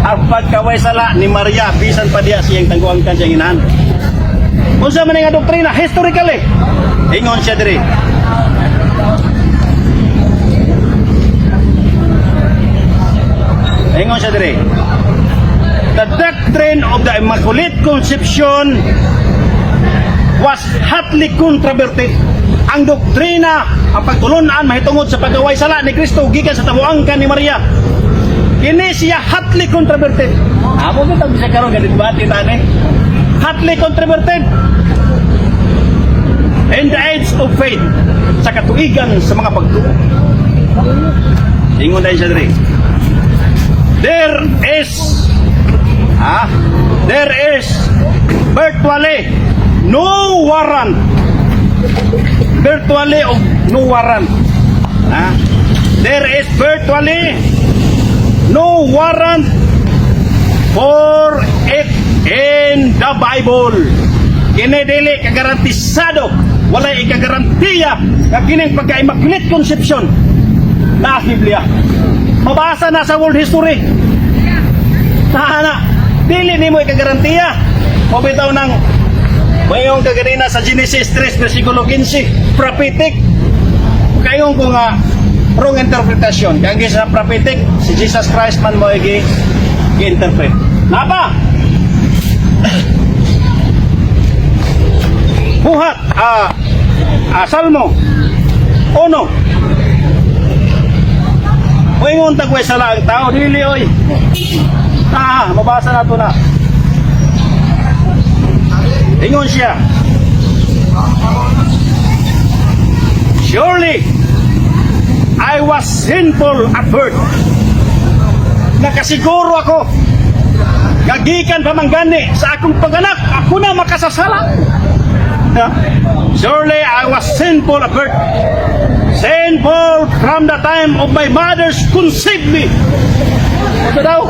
ang pagkaway sala ni Maria bisan pa diya siyang tangguan kan siyang inahan. Unsa man nga doktrina historically? Ingon siya diri. Ingon siya diri. The doctrine of the Immaculate Conception was hotly controverted. Ang doktrina, ang pagtulunan mahitungod sa pagkaway sala ni Kristo gikan sa tabuangkan ni Maria. Kini siya hotly controverted. Amo kita bisa karon nga debate tani. Hotly controverted. In the age of faith, sa katuigan sa mga pagtuo. Ingon dahil siya diri. There is virtually no warrant. Virtually of no warrant. Ha? There is virtually no warrant for it in the Bible. Kini dili kagarantisado, walay ikagarantiya nga kining pagka-Immaculate Conception na Biblia. Mabasa na sa world history. Na na, dili nimo ikagarantiya. O bitaw nang mayong kaganina sa Genesis 3 versikulo 15, prophetic. Kayon ko nga wrong interpretation. Kaya ang sa prophetic, si Jesus Christ man mo gi gi-interpret. Napa? Buhat Salmo 1. Moingon tagway sala ang tao, dili oy. Ah, mabasa na to na. Ingon siya. "Surely, I was sinful at birth." Nakasiguro ako. Gagikan pa man gani sa akong pag-anak, ako na makasasala. Ha? "Surely I was sinful at birth. Sinful from the time of my mother's conceived me." Ito daw,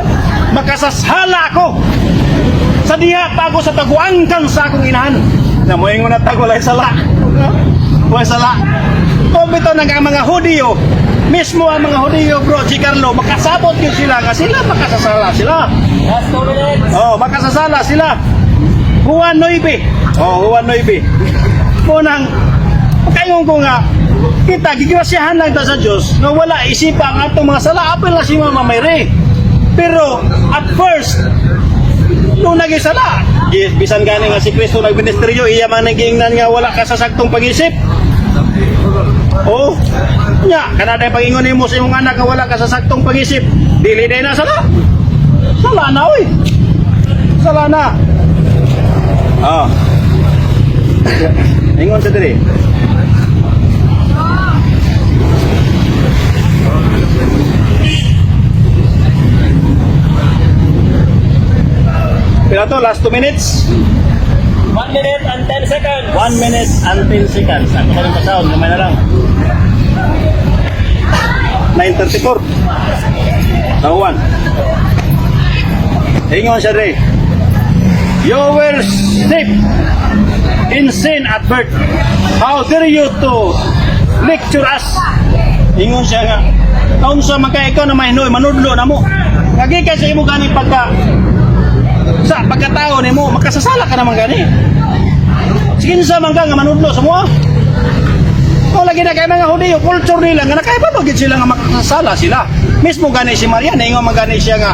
makasasala ako sa diha pa ako sa taguangkan sa akong inahan. Na moingon na tag walay sala. Ha? Walay sala. Kung bitaw nang ang mga Hudiyo, mismo ang mga Hudiyo, bro, si Carlo, makasabot yun sila nga sila makasasala sila. Last 2 minutes. Oh, makasasala sila. Juan 9. Oh, Juan 9. Munang kayon ko nga kita gigrasyahan lang ta sa Dios nga wala isipa ang atong mga sala, apil na si Mama Mary. Pero at first nung naging sala, bisan gani nga si Kristo nagministeryo, iya man nagingnan nga wala ka sa saktong pag-isip. Oh, nya kanada pangingon nimo sa imong anak nga wala ka sa saktong pag-isip, dili day na sala. Sala na oy. Sala na. Ah. Ingon sa diri. Pila to? Last 2 minutes? 1 minute and 10 seconds. 1 minute and 10 seconds. Ako na rin pasahon. Gamay na lang. 9:34. Tawan. Ingon siya diri. "You were steeped in sin at birth. How dare you to lecture us?" Ingon siya nga, kaunsa man kay ikaw na mahinoy, manudlo na mo. Kagi kay sa imo gani pagka sa pagkatao nimo, makasasala ka naman gani. Sige sa man ka nga manudlo sa mo. Kung lagi na kay mga Hudiyo, culture nila nga nakaiba gid sila nga makasasala sila. Mismo gani si Maria, naingon man gani siya nga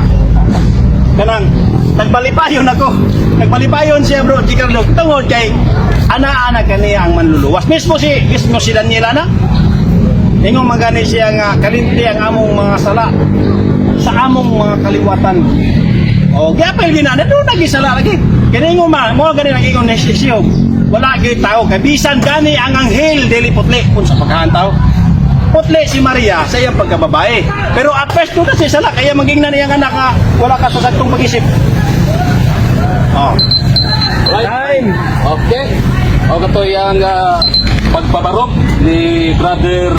kanang nagbalipayon ako. Nagbalipayon siya, bro, si Carlo. Tungod kay ana-ana kaniya ang manluluwas. Mismo si Daniel ana. Ingon man gani siya nga kalinti ang among mga sala sa among mga kaliwatan. O, giapil gina na doon nagisala lagi. Kani ingon man, mo gani nang ingon ni siyo. Wala gyud tao kay bisan gani ang anghel dili putli unsa pagkahan tao. Putli si Maria sa iyang pagkababae. Pero at first doon na siya sala kaya magingnan iyang anak nga wala ka sa saktong pag-isip. Oh. Right. Time. Okay. O kato yung pagpabarok ni Brother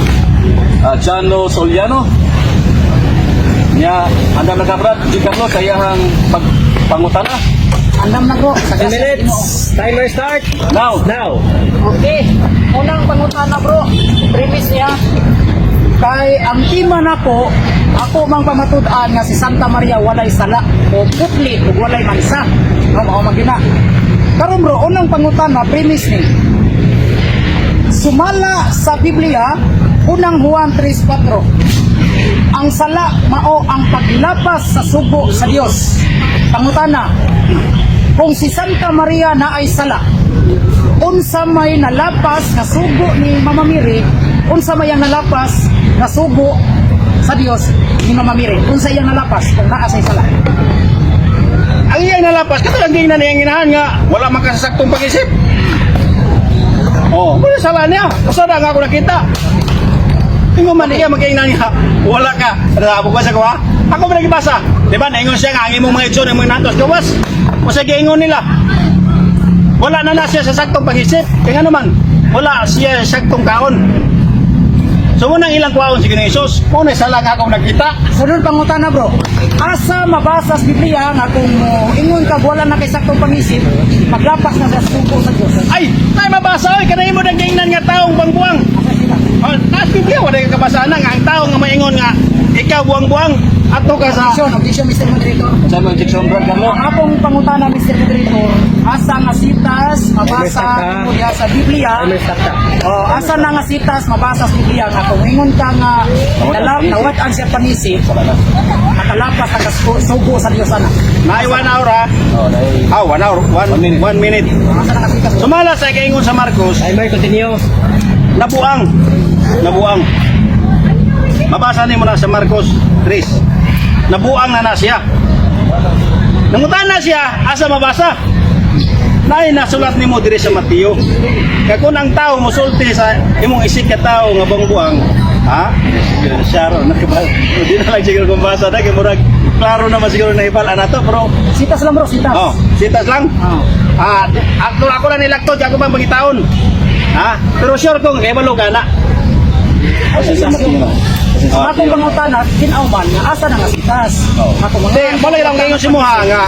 Chano Soliano. Nya, andam na ka, Brad G. Carlos, sa iyang pagpangutana. Andam na, bro. Sa 10 grasya sa minutes. Ginoo. Timer start. Now, Now. Okay. Unang pangutana, bro. Premise niya. Kay ang tema nako, ako mang pamatud-an nga si Santa Maria walay sala o putli ug walay mansa. No, mao man gyud na. Karon, bro, unang pangutana, premise ni. Sumala sa Biblia, Unang Juan 3:4. Ang sala mao ang paglapas sa sugo sa Dios. Pangutana, kung si Santa Maria na ay sala, unsa may nalapas nga sugo ni Mama Mary, unsa may ang nalapas nga sugo sa Dios ni Mama Mary? Unsa iyang nalapas kung naa say sala? Ang iyang nalapas kato ang gingnan niyang inahan nga wala man kasasaktong pag-isip. Oh, wala sala niya. Usa na nga ako nakita. Ingon man iya magingnan niya, wala ka. Nabo ko sa kuha. Ako ba nagibasa? Di ba naingon siya nga ang imong mga igsoon ang mga natos gawas. Usa giingon nila. Wala na na siya sa saktong pag-isip. Kaya nga naman, wala siya sa saktong kaon. So unang ilang kuhaon si Ginoong Hesus, mao na sala nga akong nakita. Sunod pangutana, bro. Asa mabasa sa Biblia nga kung mo ingon ka wala na kay saktong pangisip, maglapas na sa sugo sa Dios? Ay, tay mabasa oy kanay mo nang giingnan nga taong bangbuang. Asa sila? Oh, taas Biblia wala ka kabasa na nga ang tao nga maingon nga ikaw buang-buang ato ka sa Objection, objection, Mr. Moderator. sa mga objection, Brad Carlo. Ang akong pangutana, Mr. Moderator, asa nga sitas mabasa tungod diha sa Biblia? Timer start na. Oh, asa na nga sitas mabasa sa Biblia nga kung ingon ka nga nawat ang siya panisip, nakalapas ang sugo sa Dios ana? Naay 1 hour ha. Oh, dahil Ah, 1 hour, 1 1 minute. Asa na nga sitas? Sumala sa kaingon sa Marcos, Timer continue. Nabuang. Nabuang. Mabasa nimo na sa Marcos 3. Nabuang na na siya. Nangutan na siya, asa mabasa? Naay nasulat nimo diri sa Mateo. Kaya kung ang tao mosulti sa imong isip ka tao nga buang-buang, ha? Siya ro nakibal. Di na lang siguro kung basa na kay murag klaro naman siguro na ibal ana to, pero Sitas lang, bro, sitas. oh, sitas lang. Oh. Ah, ako ako lang nilaktod ako pang pangitaon. Ha? Pero sure ko kay balo ka na. Kasi sa Mateo. Kasi Ang sa akong Mateo. pangutana, tin-aw man nga asa na nga sitas? Oh. Ako mga Hindi, balay lang kayo si Muha nga.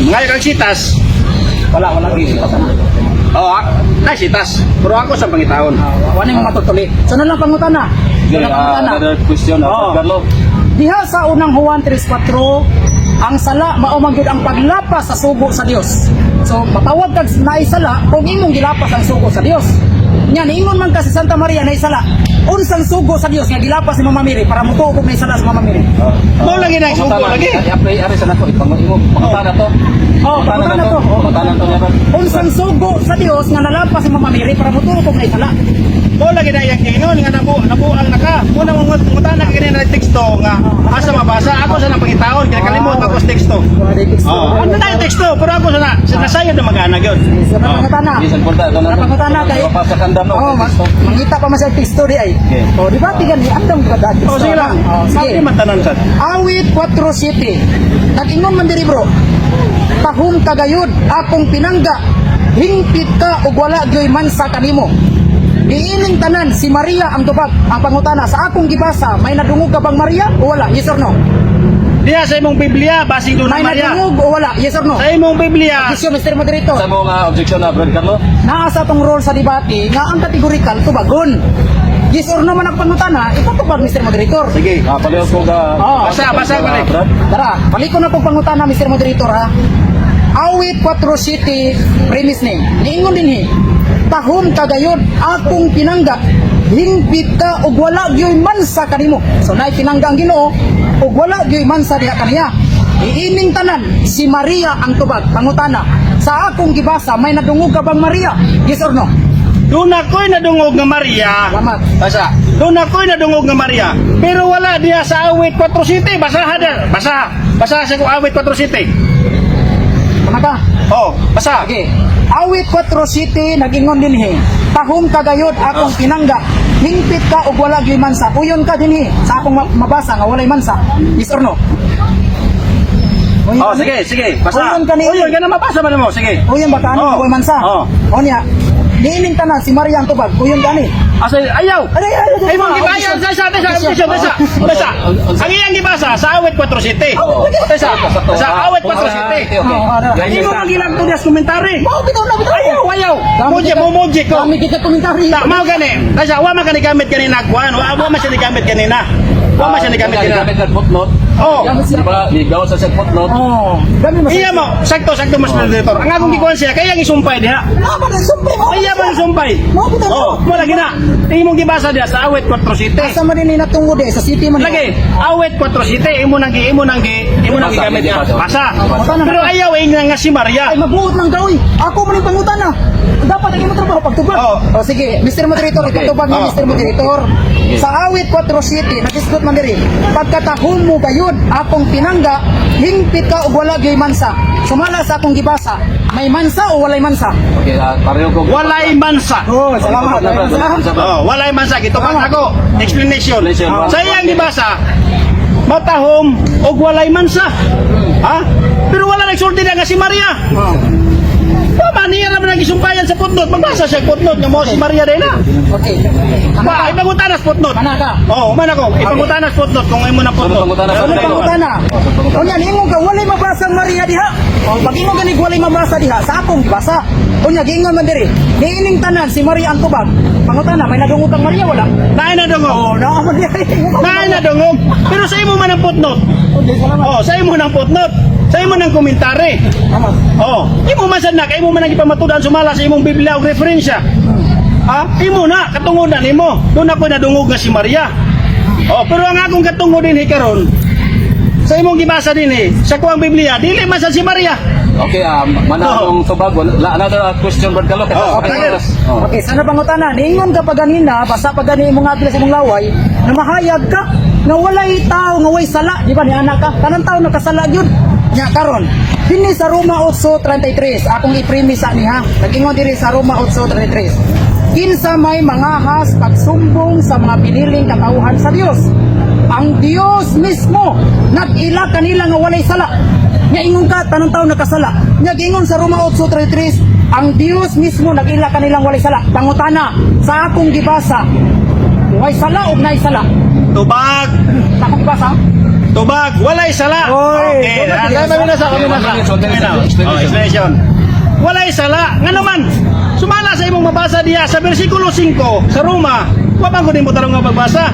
Ngayon kang sitas. Wala, wala gyud sitas ana. Oh, na sitas. Pero ako sa pangitaon. Ah, wala yung matutuli. So, ano lang pangutana? Sige, Ano lang pangutana? another question, Oh. Brad Carlo. Diha sa Unang Juan 3:4, ang sala mao man gyud ang paglapas sa sugo sa Dios. So matawag kag naay sala kung imong gilapas ang sugo sa Dios. Nya niingon man ka si Santa Maria naay sala. Unsang sugo sa Dios nga gilapas ni Mama Mary para motuo kog naay sala sa Mama Mary? Mao lagi na sugo Pangutana. lagi. Ay, apply ari sa nato ipang imo pangutana to. Oh, pangutana to. Pangutana to niya, Brad. Unsang sugo sa Dios nga nalapas ni Mama Mary para motuo kog naay sala? Mao lagi na iyang giingon nga nabuang naka. Muna mong ngutana kini na teksto nga asa mabasa ako sa nang pangitaon kaya kalimot ako sa teksto. Oh, ano na yung teksto pero ako sa na sa nasayod na mag-ana gyud. Sa pangutana. Bisan po ta, Sa pangutana kay Mapasa kandam no. Oh, mangita pa man sa teksto di ay. Okay. Oh, di ba tigan ni andam ka da teksto. Oh, sige lang. Oh, sige. Sige man tanan sad. Awit 4:7. Nag-ingon man diri, bro. Tahom kagayod akong pinangga. Hingpit ka ug wala gyoy mansa kanimo. Diining tanan si Maria ang tubag. Ang pangutana sa akong gibasa, may nadungog ka bang Maria o wala? Yes or no? Diha sa imong Biblia basing doon May Maria. nadungog o wala? Yes or no? Sa imong Biblia Yes, Mr. Moderator. Sa mga objection na, Brad Carlo. Naa sa atong role sa debate nga ang categorical tubagon. Yes or no man ang pangutana, ipatubag, Mr. Moderator. Sige. Ah, palihog ko ga. Oh. Basa, basa, balik. Brad. Tara, balik ko na pong pangutana, Mr. Moderator, ha. Awit 4 City, premise ni. Niingon din hi. Tahom kagayod akong pinangga. Hingpit ka ug wala gyoy mansa kanimo. So naay pinangga ang Ginoo ug wala gyoy mansa diha kaniya. Iining tanan si Maria ang tubag. Pangutana, sa akong gibasa may nadungog ka bang Maria? Yes or no? Doon ako'y nadungog nga Maria. Salamat. Basa. Doon ako'y nadungog nga Maria. Pero wala diha sa Awit 4 City. Basaha na. Basa. Basa sa kong Awit 4 City. Tama ka? Oh, basa. Okay. Awit 4 City nag-ingon dinhi. Tahom ka gayod akong pinangga. Hingpit ka og wala gyud mansa. Uyon ka dinhi sa akong mabasa nga walay mansa. Yes or no? Uyon Oh, ka ni? sige, sige. Basa. Uyon ka ni. Uyon ka na mabasa ba nimo? Sige. Uyon ba ka ano? Oh. Walay mansa. Oh. O niya. Niining tanan si Maria ang tubag. Uyon ka ni. Asa ayaw. Ay, ay, ay, Ay, mong gibayan sa isa, sa isa, sa isa. Ang iyang gibasa sa Awit 4 City. Sa sa Awit 4 City. Okay. Hindi mo magilang to niya sa komentary. Mao bitaw na bitaw. Ayaw, ayaw. Moje mo moje ko. Dami kita komentary. Ta mao gani. Kasi wa man kani gamit kanina kuan, wa man siya ni gamit kanina. Wa man siya ni gamit kanina. Gamit ng footnote. Oh. Di ba? Ligaw sa siya footnote. Oh, dami mas. Iya mo, sakto sakto mas moderator. Ang akong gikuan siya kaya ang isumpay diha. Mao ba sumpay mo? Iya man isumpay. Mao bitaw. Oh, mo lagi na. Imong gibasa diha sa Awit 4 City. Asa man din natungod eh sa city man. Lagi, Awit 4 City imo nang Basa, gigamit niya. basa. Basa. Pero ayaw ingna nga si Maria. Ay, mabuot ng kaoy. Ako man yung pangutana. Dapat ang imong trabaho pagtubag. Oo. O sige, Mr. Moderator, Okay. itutubag ni Oo. Mr. Moderator. Sa Awit 4 City, nagisgot man diri. Pagkatahom mo gayud akong pinangga, hingpit ka og wala gyud mansa. Sumala sa akong gibasa, may mansa o walay mansa? Okay, pareho ko. Walay mansa. Oh, salamat. Salamat. Oh, walay mansa gitubag ako. Explanation. Explanation. Sa iyang gibasa, matahom og walay mansa. Ha? Pero wala nagsulti na nga si Maria. Oh. Pa man niya naman ang gisumpayan sa footnote. Magbasa siya footnote nga mo si Maria din na. Okay. Ba, ipangutana sa footnote. Mana ka? Oh, man ako. Ipangutana sa footnote kung imo nang footnote. Sunod pangutana. Ano pangutana? Unya niingon ka walay mabasa ang Maria diha. O pag ingon gani walay mabasa diha sa akong gibasa. Unya giingon man diri. Niining tanan si Maria ang tubag. Pangutana may nadungog kang Maria wala? Naay na dungog. Oh, naa man diha. Naay na dungog. Pero sa imo man ang footnote. Okay, salamat. Oh, sa imo nang footnote. Sa imo nang komentary. Tama. Oh, imo man sad na kay imo man ang gipamatudan sumala sa imong Biblia og referensya. Ha? Imo na katungod na nimo. Doon ako nadungog nga si Maria. Oh, pero ang akong katungod dinhi karon sa imong gibasa dinhi sa kuang Biblia, dili man sad si Maria. Okay, mananong tubag. Another question, Brad Carlo. Oh, okay. Oh. Okay, sana pangutana, niingon ka pa ganina, basa pa gani imong apil sa imong laway, na mahayag ka, nga walay tao nga way sala, di ba ni anak ka? Tanang tao nakasala gyud. Nya karon, dinhi sa Roma 8:33, akong i-premise ani ha. Nag-ingon diri sa Roma 8:33. Kinsa may mangahas pagsumbong sa mga piniling katawhan sa Dios. Ang Dios mismo nag-ila kanila nga walay sala. Nya ingon ka tanang tao nakasala. Nya giingon sa Roma 8:33, ang Dios mismo nag-ila kanilang walay sala. Pangutana sa akong gibasa, way sala og nay sala. Tubag, Sa akong gibasa, tubag, walay sala. Oy, Okay, wala ah, kami na sa, kami na sa. Okay, Kami na. explanation. Oh, explanation. Walay sala. Nga naman, sumala sa imong mabasa diha sa bersikulo 5 sa Roma. Wa man gud nimo tarong nga pagbasa.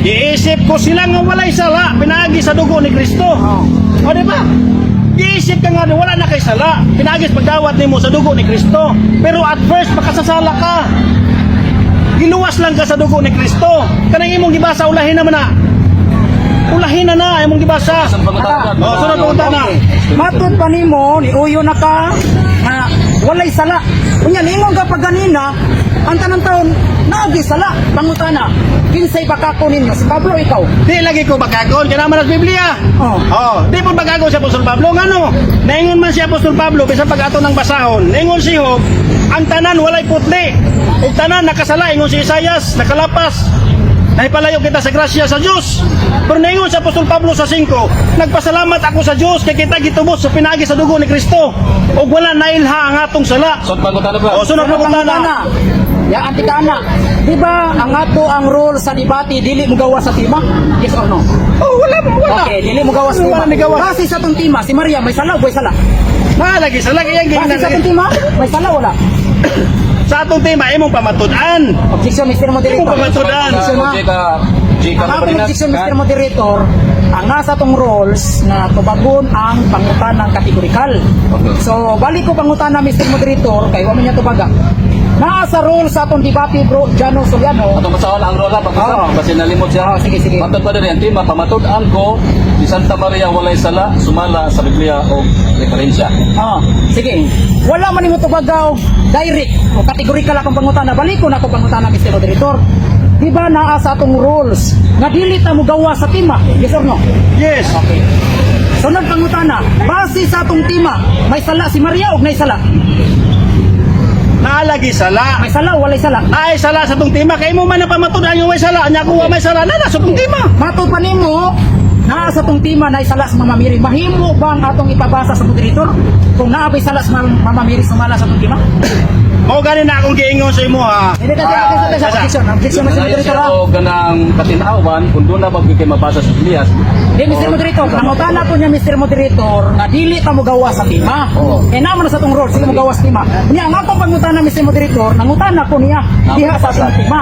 Giisip ko sila nga walay sala pinaagi sa dugo ni Kristo. Oh. O di ba? Giisip ka nga wala na kay sala pinaagi sa pagdawat nimo sa dugo ni Kristo. Pero at first makasasala ka. Giluwas lang ka sa dugo ni Kristo. Kanang imong gibasa ulahin naman na. Ulahin na na imong gibasa. Sunod pangutana, Brad. Oh, sunod pangutana. Okay. Matod pa nimo ni uyo na ka nga walay sala. Unya niingon ka pa ganina, ang tanang taon naagi sala. Pangutana, kinsay bakako ninyo? Si Pablo ikaw. Di lagi ko bakagon kaya naman ang Biblia. Oh. Oh, di po bagagon si Apostol Pablo ngano? Naingon man si Apostol Pablo bisan pag ato ng basahon. Naingon si Job, ang tanan walay putli. Ug tanan nakasala ingon si Isayas, nakalapas. Naipalayo kita sa grasya sa Dios. Pero naingon si Apostol Pablo sa 5, nagpasalamat ako sa Dios kay kita gitubos sa pinaagi sa dugo ni Kristo. Ug wala nailha ang atong sala. Sunod pangutana, Brad. Oh, sunod Ano pangutana. pangutana? Ya antika ana. Di ba ang ato ang role sa debate dili mo gawa sa tema? Yes or no? Oh, wala wala. Okay, dili mo gawa sa tema. Wala ni gawas. Base sa atong tema, si Maria may sala o way sala? Malagi sala kay ang Base sa atong tema, may sala wala? Sa atong tema imong pamatud-an. Objection, Mr. Moderator. Imong pamatud-an. Objection, ha? Okay, ka, G. Ang Carlo akong Barinas. objection, Mr. Moderator, ang nasa atong roles na tubagon ang pangutanang kategorikal. Okay. So, balik ko pangutana, Mr. Moderator, kay wa man niya tubaga. Naa sa role sa atong debate, bro, Jano Soliano. Atong basahon ang rola pagkasa Oo. kasi nalimot siya. Oo, sige, sige. Matod pa din ang tema pamatud-an ko si Santa Maria walay sala sumala sa Biblia o referensya. Ah, sige. Wala man nimo tubaga og direct o kategorikal akong pangutana. Balik ko na akong pangutana, Mr. Moderator. Di ba naa sa atong rules nga dili ta mo gawa sa tema? Yes or no? Yes. Okay. Sunod pangutana, base sa atong tema, may sala si Maria og nay sala? Naa lagi sala. May sala o walay sala? Naay sala sa tong tema kay mo man napamatud-an yung way sala nya ko wa may sala na sa tong tema. Mato pa nimo, naa sa atong tema nay sala sa Mama Mary. Mahimo ba ang atong ipabasa sa moderator kung naa ba'y sala sa Mama Mary sumala sa atong tema? Mao gani na akong giingon sa imo ha. Hindi ka ka objection, objection, Mr. Kaya Moderator. siya Ah. og ganang katinawan kung doon na ba kay mabasa sa Biblias. Di, Mr. Moderator, nangutana ko niya, Mr. Moderator, nga dili ta mo gawa sa tema. Eh naman na sa atong role, sila mo gawa sa tema. Niya, ang akong pangutana, Mr. Moderator, nangutana ko niya diha sa atong tema.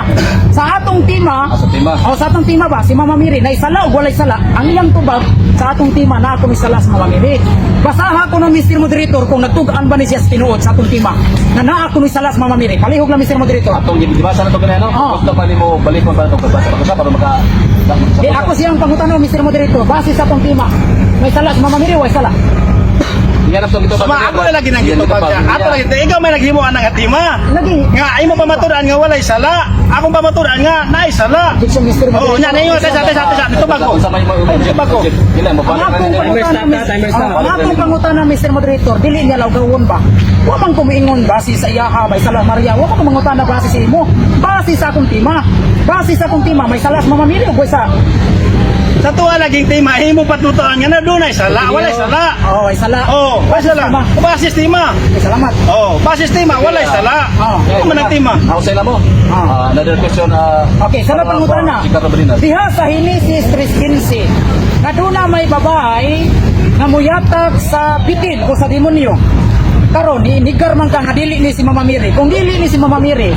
Sa atong tema, Ah, sa tema. Oh, sa atong tema ba, si Mama Mary, naisala o walay sala? Ang iyang tubag sa atong tema na ako misala sa Mama Mary. Basaha ko ng Mr. Moderator kung nagtugaan ba ni siya sa tinuod sa atong tema na naa ako misala sa Mama Mary. Palihog lang, Mr. Moderator. Atong gibasa na to kanina, no? Oo. Gusto pa nimo balikon para itong pagbasa pag para maka Di ako siyang pangutana, Mr. Moderator, base sa atong tema. May sala si Mama Mary, way sala? Iyan ang ito. Suma ako na lagi nang gitubag siya. Ato lagi ikaw may naghimo anang nga tema. Lagi. Nga imo pamatud-an nga walay sala. Akong pamatud-an nga naay sala. Objection, Mr. Oh, Moderator. nya ninyo tesa tesa tesa nitubag ko. Sa may Nitubag ko. Dili mo Ang akong pangutana, ang akong pangutana, Mr. Moderator, dili niya lawgawon ba? Wa man ko miingon base sa iyaha, may sala Maria. Wa man ko mangutana base sa imo. Base sa akong tema. Base sa akong tema, may sala sa Mama Mary o sa Sa tuwa laging tema imo patutuan nga na dunay sala, walay sala. Oh, may sala. Oh, walay sala. Base sa tema. May salamat. Oh, base sa tema walay sala. Oh. Ano man ang tema? Ako sa mo. Ah. Ah, another question. Okay, sa pangutana. Si Carlo Barinas. Diha sa Henesis 3:15, nga duna may babae nga muyatak sa bitin o sa demonyo. Karon ni nigar man ka nga dili ni si Mama Mary. Kung dili ni si Mama Mary,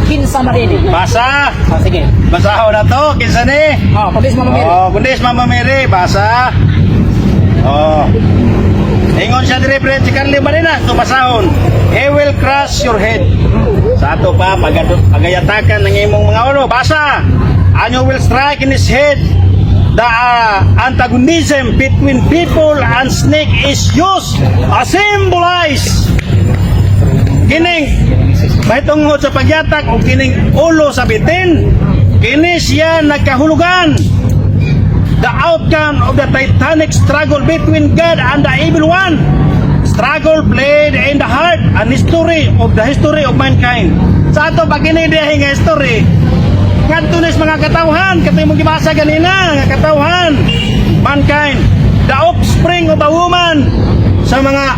kinsa man ini? Basa. Ah, sige. Basahon na to, kinsa ni? Oh, kundi si Mama Mary. Oh, kundi si Mama Mary, basa. Oh. Ingon siya dire pre si Carly Barinas, to basahon. He will crush your head. Sa ato pa pagayatakan ng imong mga ulo, basa. And you will strike in his head. The antagonism between people and snake is used a symbolize kining mahitungod sa pagyatak o kining ulo sa bitin, kini siya nagkahulugan the outcome of the titanic struggle between God and the evil one, struggle played in the heart and history of the history of mankind. Sa ato pa kini diha nga history ngadto ni sa mga katawhan katong imong gibasa ganina nga katawhan, mankind, the offspring of a woman, sa mga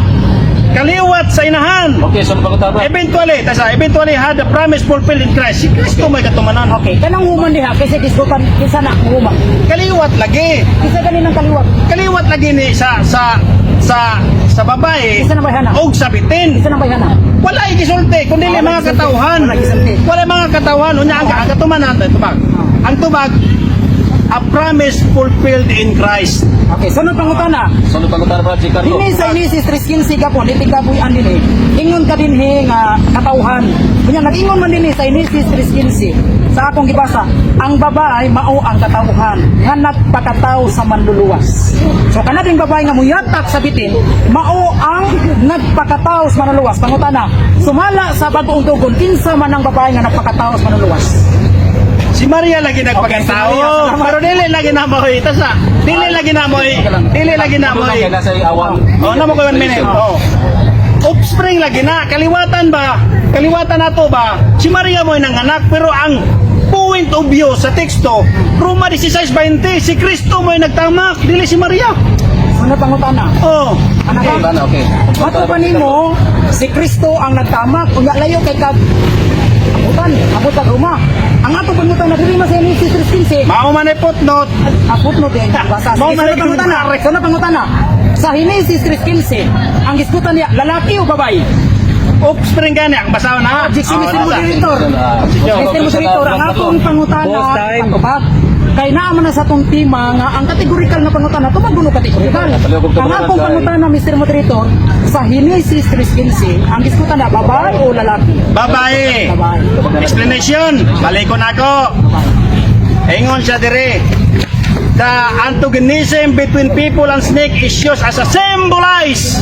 kaliwat sa inahan. Okay, so pangutana. Eventually, tasa, eventually had the promise fulfilled in Christ. Si Kristo may katumanan. Okay, kanang woman diha kasi gisgutan kinsa na ang woman? Kaliwat lagi. Kinsa gani nang kaliwat? Kaliwat lagi ni sa babae Kinsa na bayhana? og sa bitin. Kinsa na bayhana? Wala gisulti kundi Wala mga gisulti. katawhan. Wala gisulti. Wala mga katawhan unya ang katumanan tubag. Ang tubag, a promise fulfilled in Christ. Okay, sunod pangutana. Sunod pangutana pa si Carlo. Dini sa Genesis 3:15 gapon ipigkabuy-an dinhi. Ingon ka dinhi nga katawhan. Kunya nag-ingon man dinhi sa Genesis 3:15 sa akong gibasa, ang babae mao ang katawhan nga nagpakataw sa manluluwas. So kana ding babae nga muyatak sa bitin, mao ang nagpakataw sa manluluwas. Pangutana, sumala sa bag-ong tugon, kinsa man ang babae nga nagpakataw sa manluluwas? Si Maria lagi Okay, si nagpagkatao. Maria, salamat. Pero dili lagi na mo tasa. Dili lagi na mo dili lagi na mo. Kaya nasa awan. Oh, namo ko 1 minute. Oh. Offspring lagi na, kaliwatan ba? Kaliwatan nato ba? Si Maria mo'y nanganak pero ang point of view sa teksto, Roma 16:20, si Kristo mo'y nagtamak, dili si Maria. Sunod pangutana. Oh. Anak Okay, ka? okay. Mato pa nimo si Kristo ang nagtamak unya layo kay kag abutan, abot kag Roma. Ang ato pangutana dili man sa Genesis 3:15. Mao man ay footnote. Abot no din basa. Mao Sige, man sunod ay pangutana, sunod pangutana. Sa Genesis 3:15, ang gisgutan niya lalaki o babae? Offspring gani ang basahon na. Objection, Oh, Mr. nasa. Moderator. Mr. Moderator, ang akong pangutana patubag. Kay naa man na sa atong tema nga ang kategorikal nga pangutana tubag kuno kategorikal. Ang akong pangutana, Mr. Moderator, sa Genesis 3:15, ang gisgutan na babae o lalaki? Babae. Babae. Explanation, balikon ako. Ingon siya dire. The antagonism between people and snake is used as a symbolize.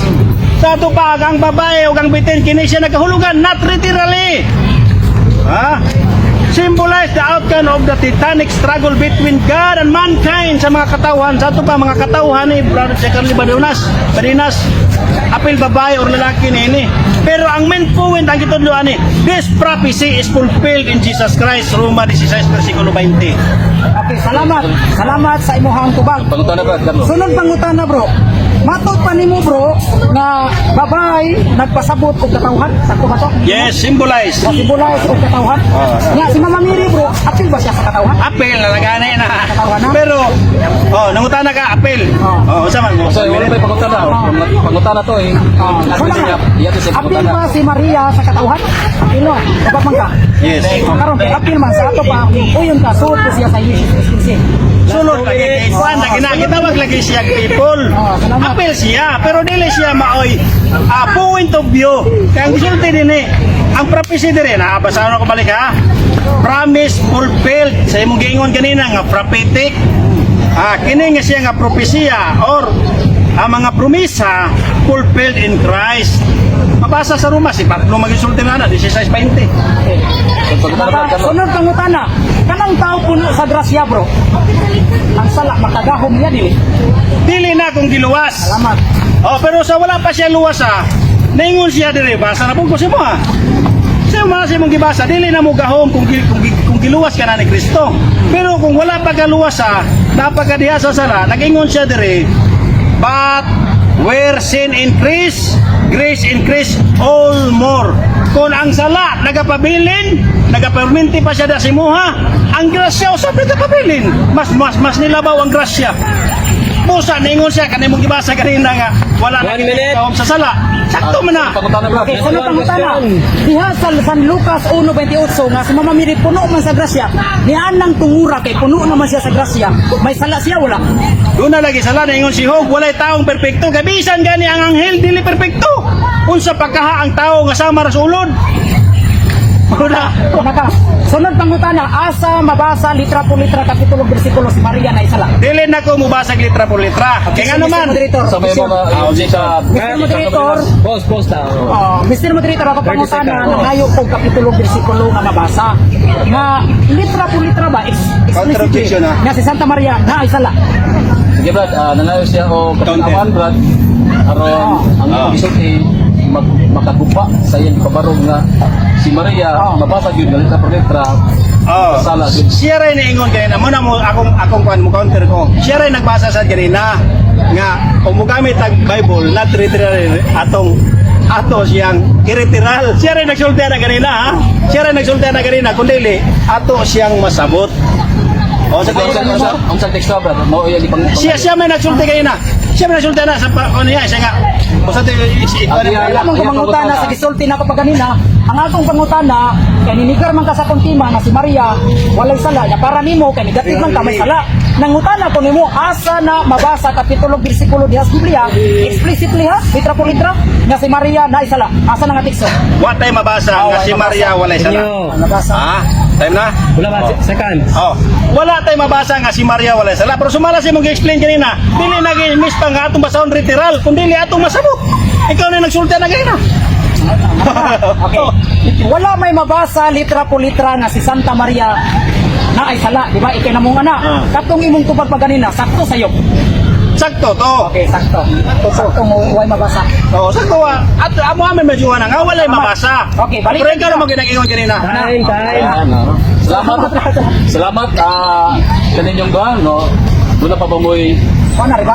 Sa tupag, ang babae o ang bitin, kini siya nagkahulugan, not literally. Ha? Symbolize the outcome of the titanic struggle between God and mankind sa mga katawhan. Sa ato pa mga katawhan ni Brother Carly Badunas, Badinas, apil babae or lalaki ni ini. Pero ang main point ang gitudlo ani, this prophecy is fulfilled in Jesus Christ, Roma 16 versikulo 20. Okay, salamat. Salamat sa imuhang tubag. Pangutana, Brad Carlos. Sunod pangutana, bro. Matod pa nimo, bro, nga babae nagpasabot og katawhan. Sakto ba to? Yes, symbolize. O symbolize og katawhan. Nga si Mama Mary, bro, apil ba siya sa katawhan? Apil na gani na. Pero oh, nangutana ka apil. Oh, unsa man mo? So, wala pa pangutana. Pangutana to eh. Oh, Ato wala siya, na. iya to siya Apil pangutana. ba si Maria sa katawhan? Apil no. Kapag man ka. Yes. Oh, karon kay apil man sa ato pa, uyon ka suod ko siya sa Jesus 15. Sulod lagi kay kuan lagi na gitawag lagi siya people. Oh, salamat. Apil siya pero dili siya maoy point of view. Kaya ang gisulti dinhi, ang prophecy diri na basahon ako balik ha. Promise fulfilled sa imong giingon kanina nga prophetic. Kini nga siya nga propesiya or ang mga promisa fulfilled in Christ. Mabasa sa Roma si Pablo magisulti na na 16:20. Okay. Pangutana, Brad Carlos. Sunod pangutana, kanang tao puno sa grasya, bro. Ang sala makagahom niya dili. Dili na kung giluwas. Salamat. Oh, pero sa wala pa siya luwas ah. Ningon siya dire, basa na pud ko si mo ah. Sa mga sa imong gibasa, dili na mo gahom kung giluwas ka na ni Kristo. Pero kung wala pa ka luwas ah, napakadiha sa sala, nagingon siya dire, but where sin increase, grace increase all more. Kung ang sala nagapabilin, nagaperminti pa siya da si muha, ang grasya usab nagapabilin. Mas mas mas nilabaw ang grasya. Busa ningon siya kanimong gibasa kanina nga wala na One minute. gahom sa sala. Sakto man na. Pangutana, Brad. Okay, sunod pangutana. Diha sa San Lucas 1:28 nga si Mama Mary puno man sa grasya. Nianang tungura kay puno naman siya sa grasya. May sala siya wala? Doon na lagi sala ningon si Job, walay taong perpekto. Kay bisan gani ang anghel dili perpekto. Unsa pagkaha ang tao nga sama ra sa ulod. Wala. Una ka. Sunod pangutana, asa mabasa litra por litra kapitulo bersikulo si Maria na isala? Dili na ko mubasag litra por litra. Kay ngano Mr. man. Moderator, Sa may Mr. mga sa Mr. Moderator, Pause, pause ta. Oh, Mr. Moderator, ako pangutana seconds. nangayo kog kapitulo bersikulo nga mabasa. Nga litra por litra ba explicitly Counter-objection, ah. nga si Santa Maria na isala. Sige, Brad, nangayo siya o katinawan, Brad. Aron ang iyang gisulti mag makagupa sa iyang pabarog nga si Maria mabasa gyud nga letra por letra. Oh. Sala gyud. Siya rin niingon kanina mo na mo akong akong kuan mo counter ko. Siya rin nagbasa sa kanina nga kung mogamit ang Bible not literal atong ato siyang irriteral. Siya rin nagsulti na kanina ha. Siya rin nagsulti na kanina kun dili ato siyang masabot. O sa Unsa unsa unsa teksto, Brad? Mao iyang ipang siya siya may nagsulti kanina. Siya may nagsulti na sa ano niya siya nga. Usa to si Wala man ko mangutana sa gisulti nako pa ganina. Ang akong pangutana kay ninigar man ka sa akong tima nga si Maria walay sala nya para nimo kay negative man ka may sala. Nangutana ko nimo asa na mabasa kapitulo bersikulo diha sa Biblia explicitly ha litra por litra nga si Maria na sala. Asa na nga teksto? Wa tay mabasa nga si Maria walay sala. Nabasa. Ah, time na? Wala ba? Seconds. Oh, wala tay mabasa nga si Maria walay sala. Pero sumala sa imong gi-explain kanina, dili na miss pa nga atong basahon literal, kun dili atong masabot. Ikaw na nagsulti na kanina. Okay. Wala may mabasa litra po litra nga si Santa Maria na ay sala, di ba? Ikay na mong anak. Katong imong tubag pa ganina, sakto sayo. Sakto to. Okay, sakto. Sakto mo way mabasa. Oh, sakto ah. At amo amin medyo na nga walay mabasa. Okay, balik Pero ikaw na mag-ingon kanina. Time, time. Ayan, no? Salamat. Salamat kaninyong duha, no. Wala pa ba mo'y Wala, di ba?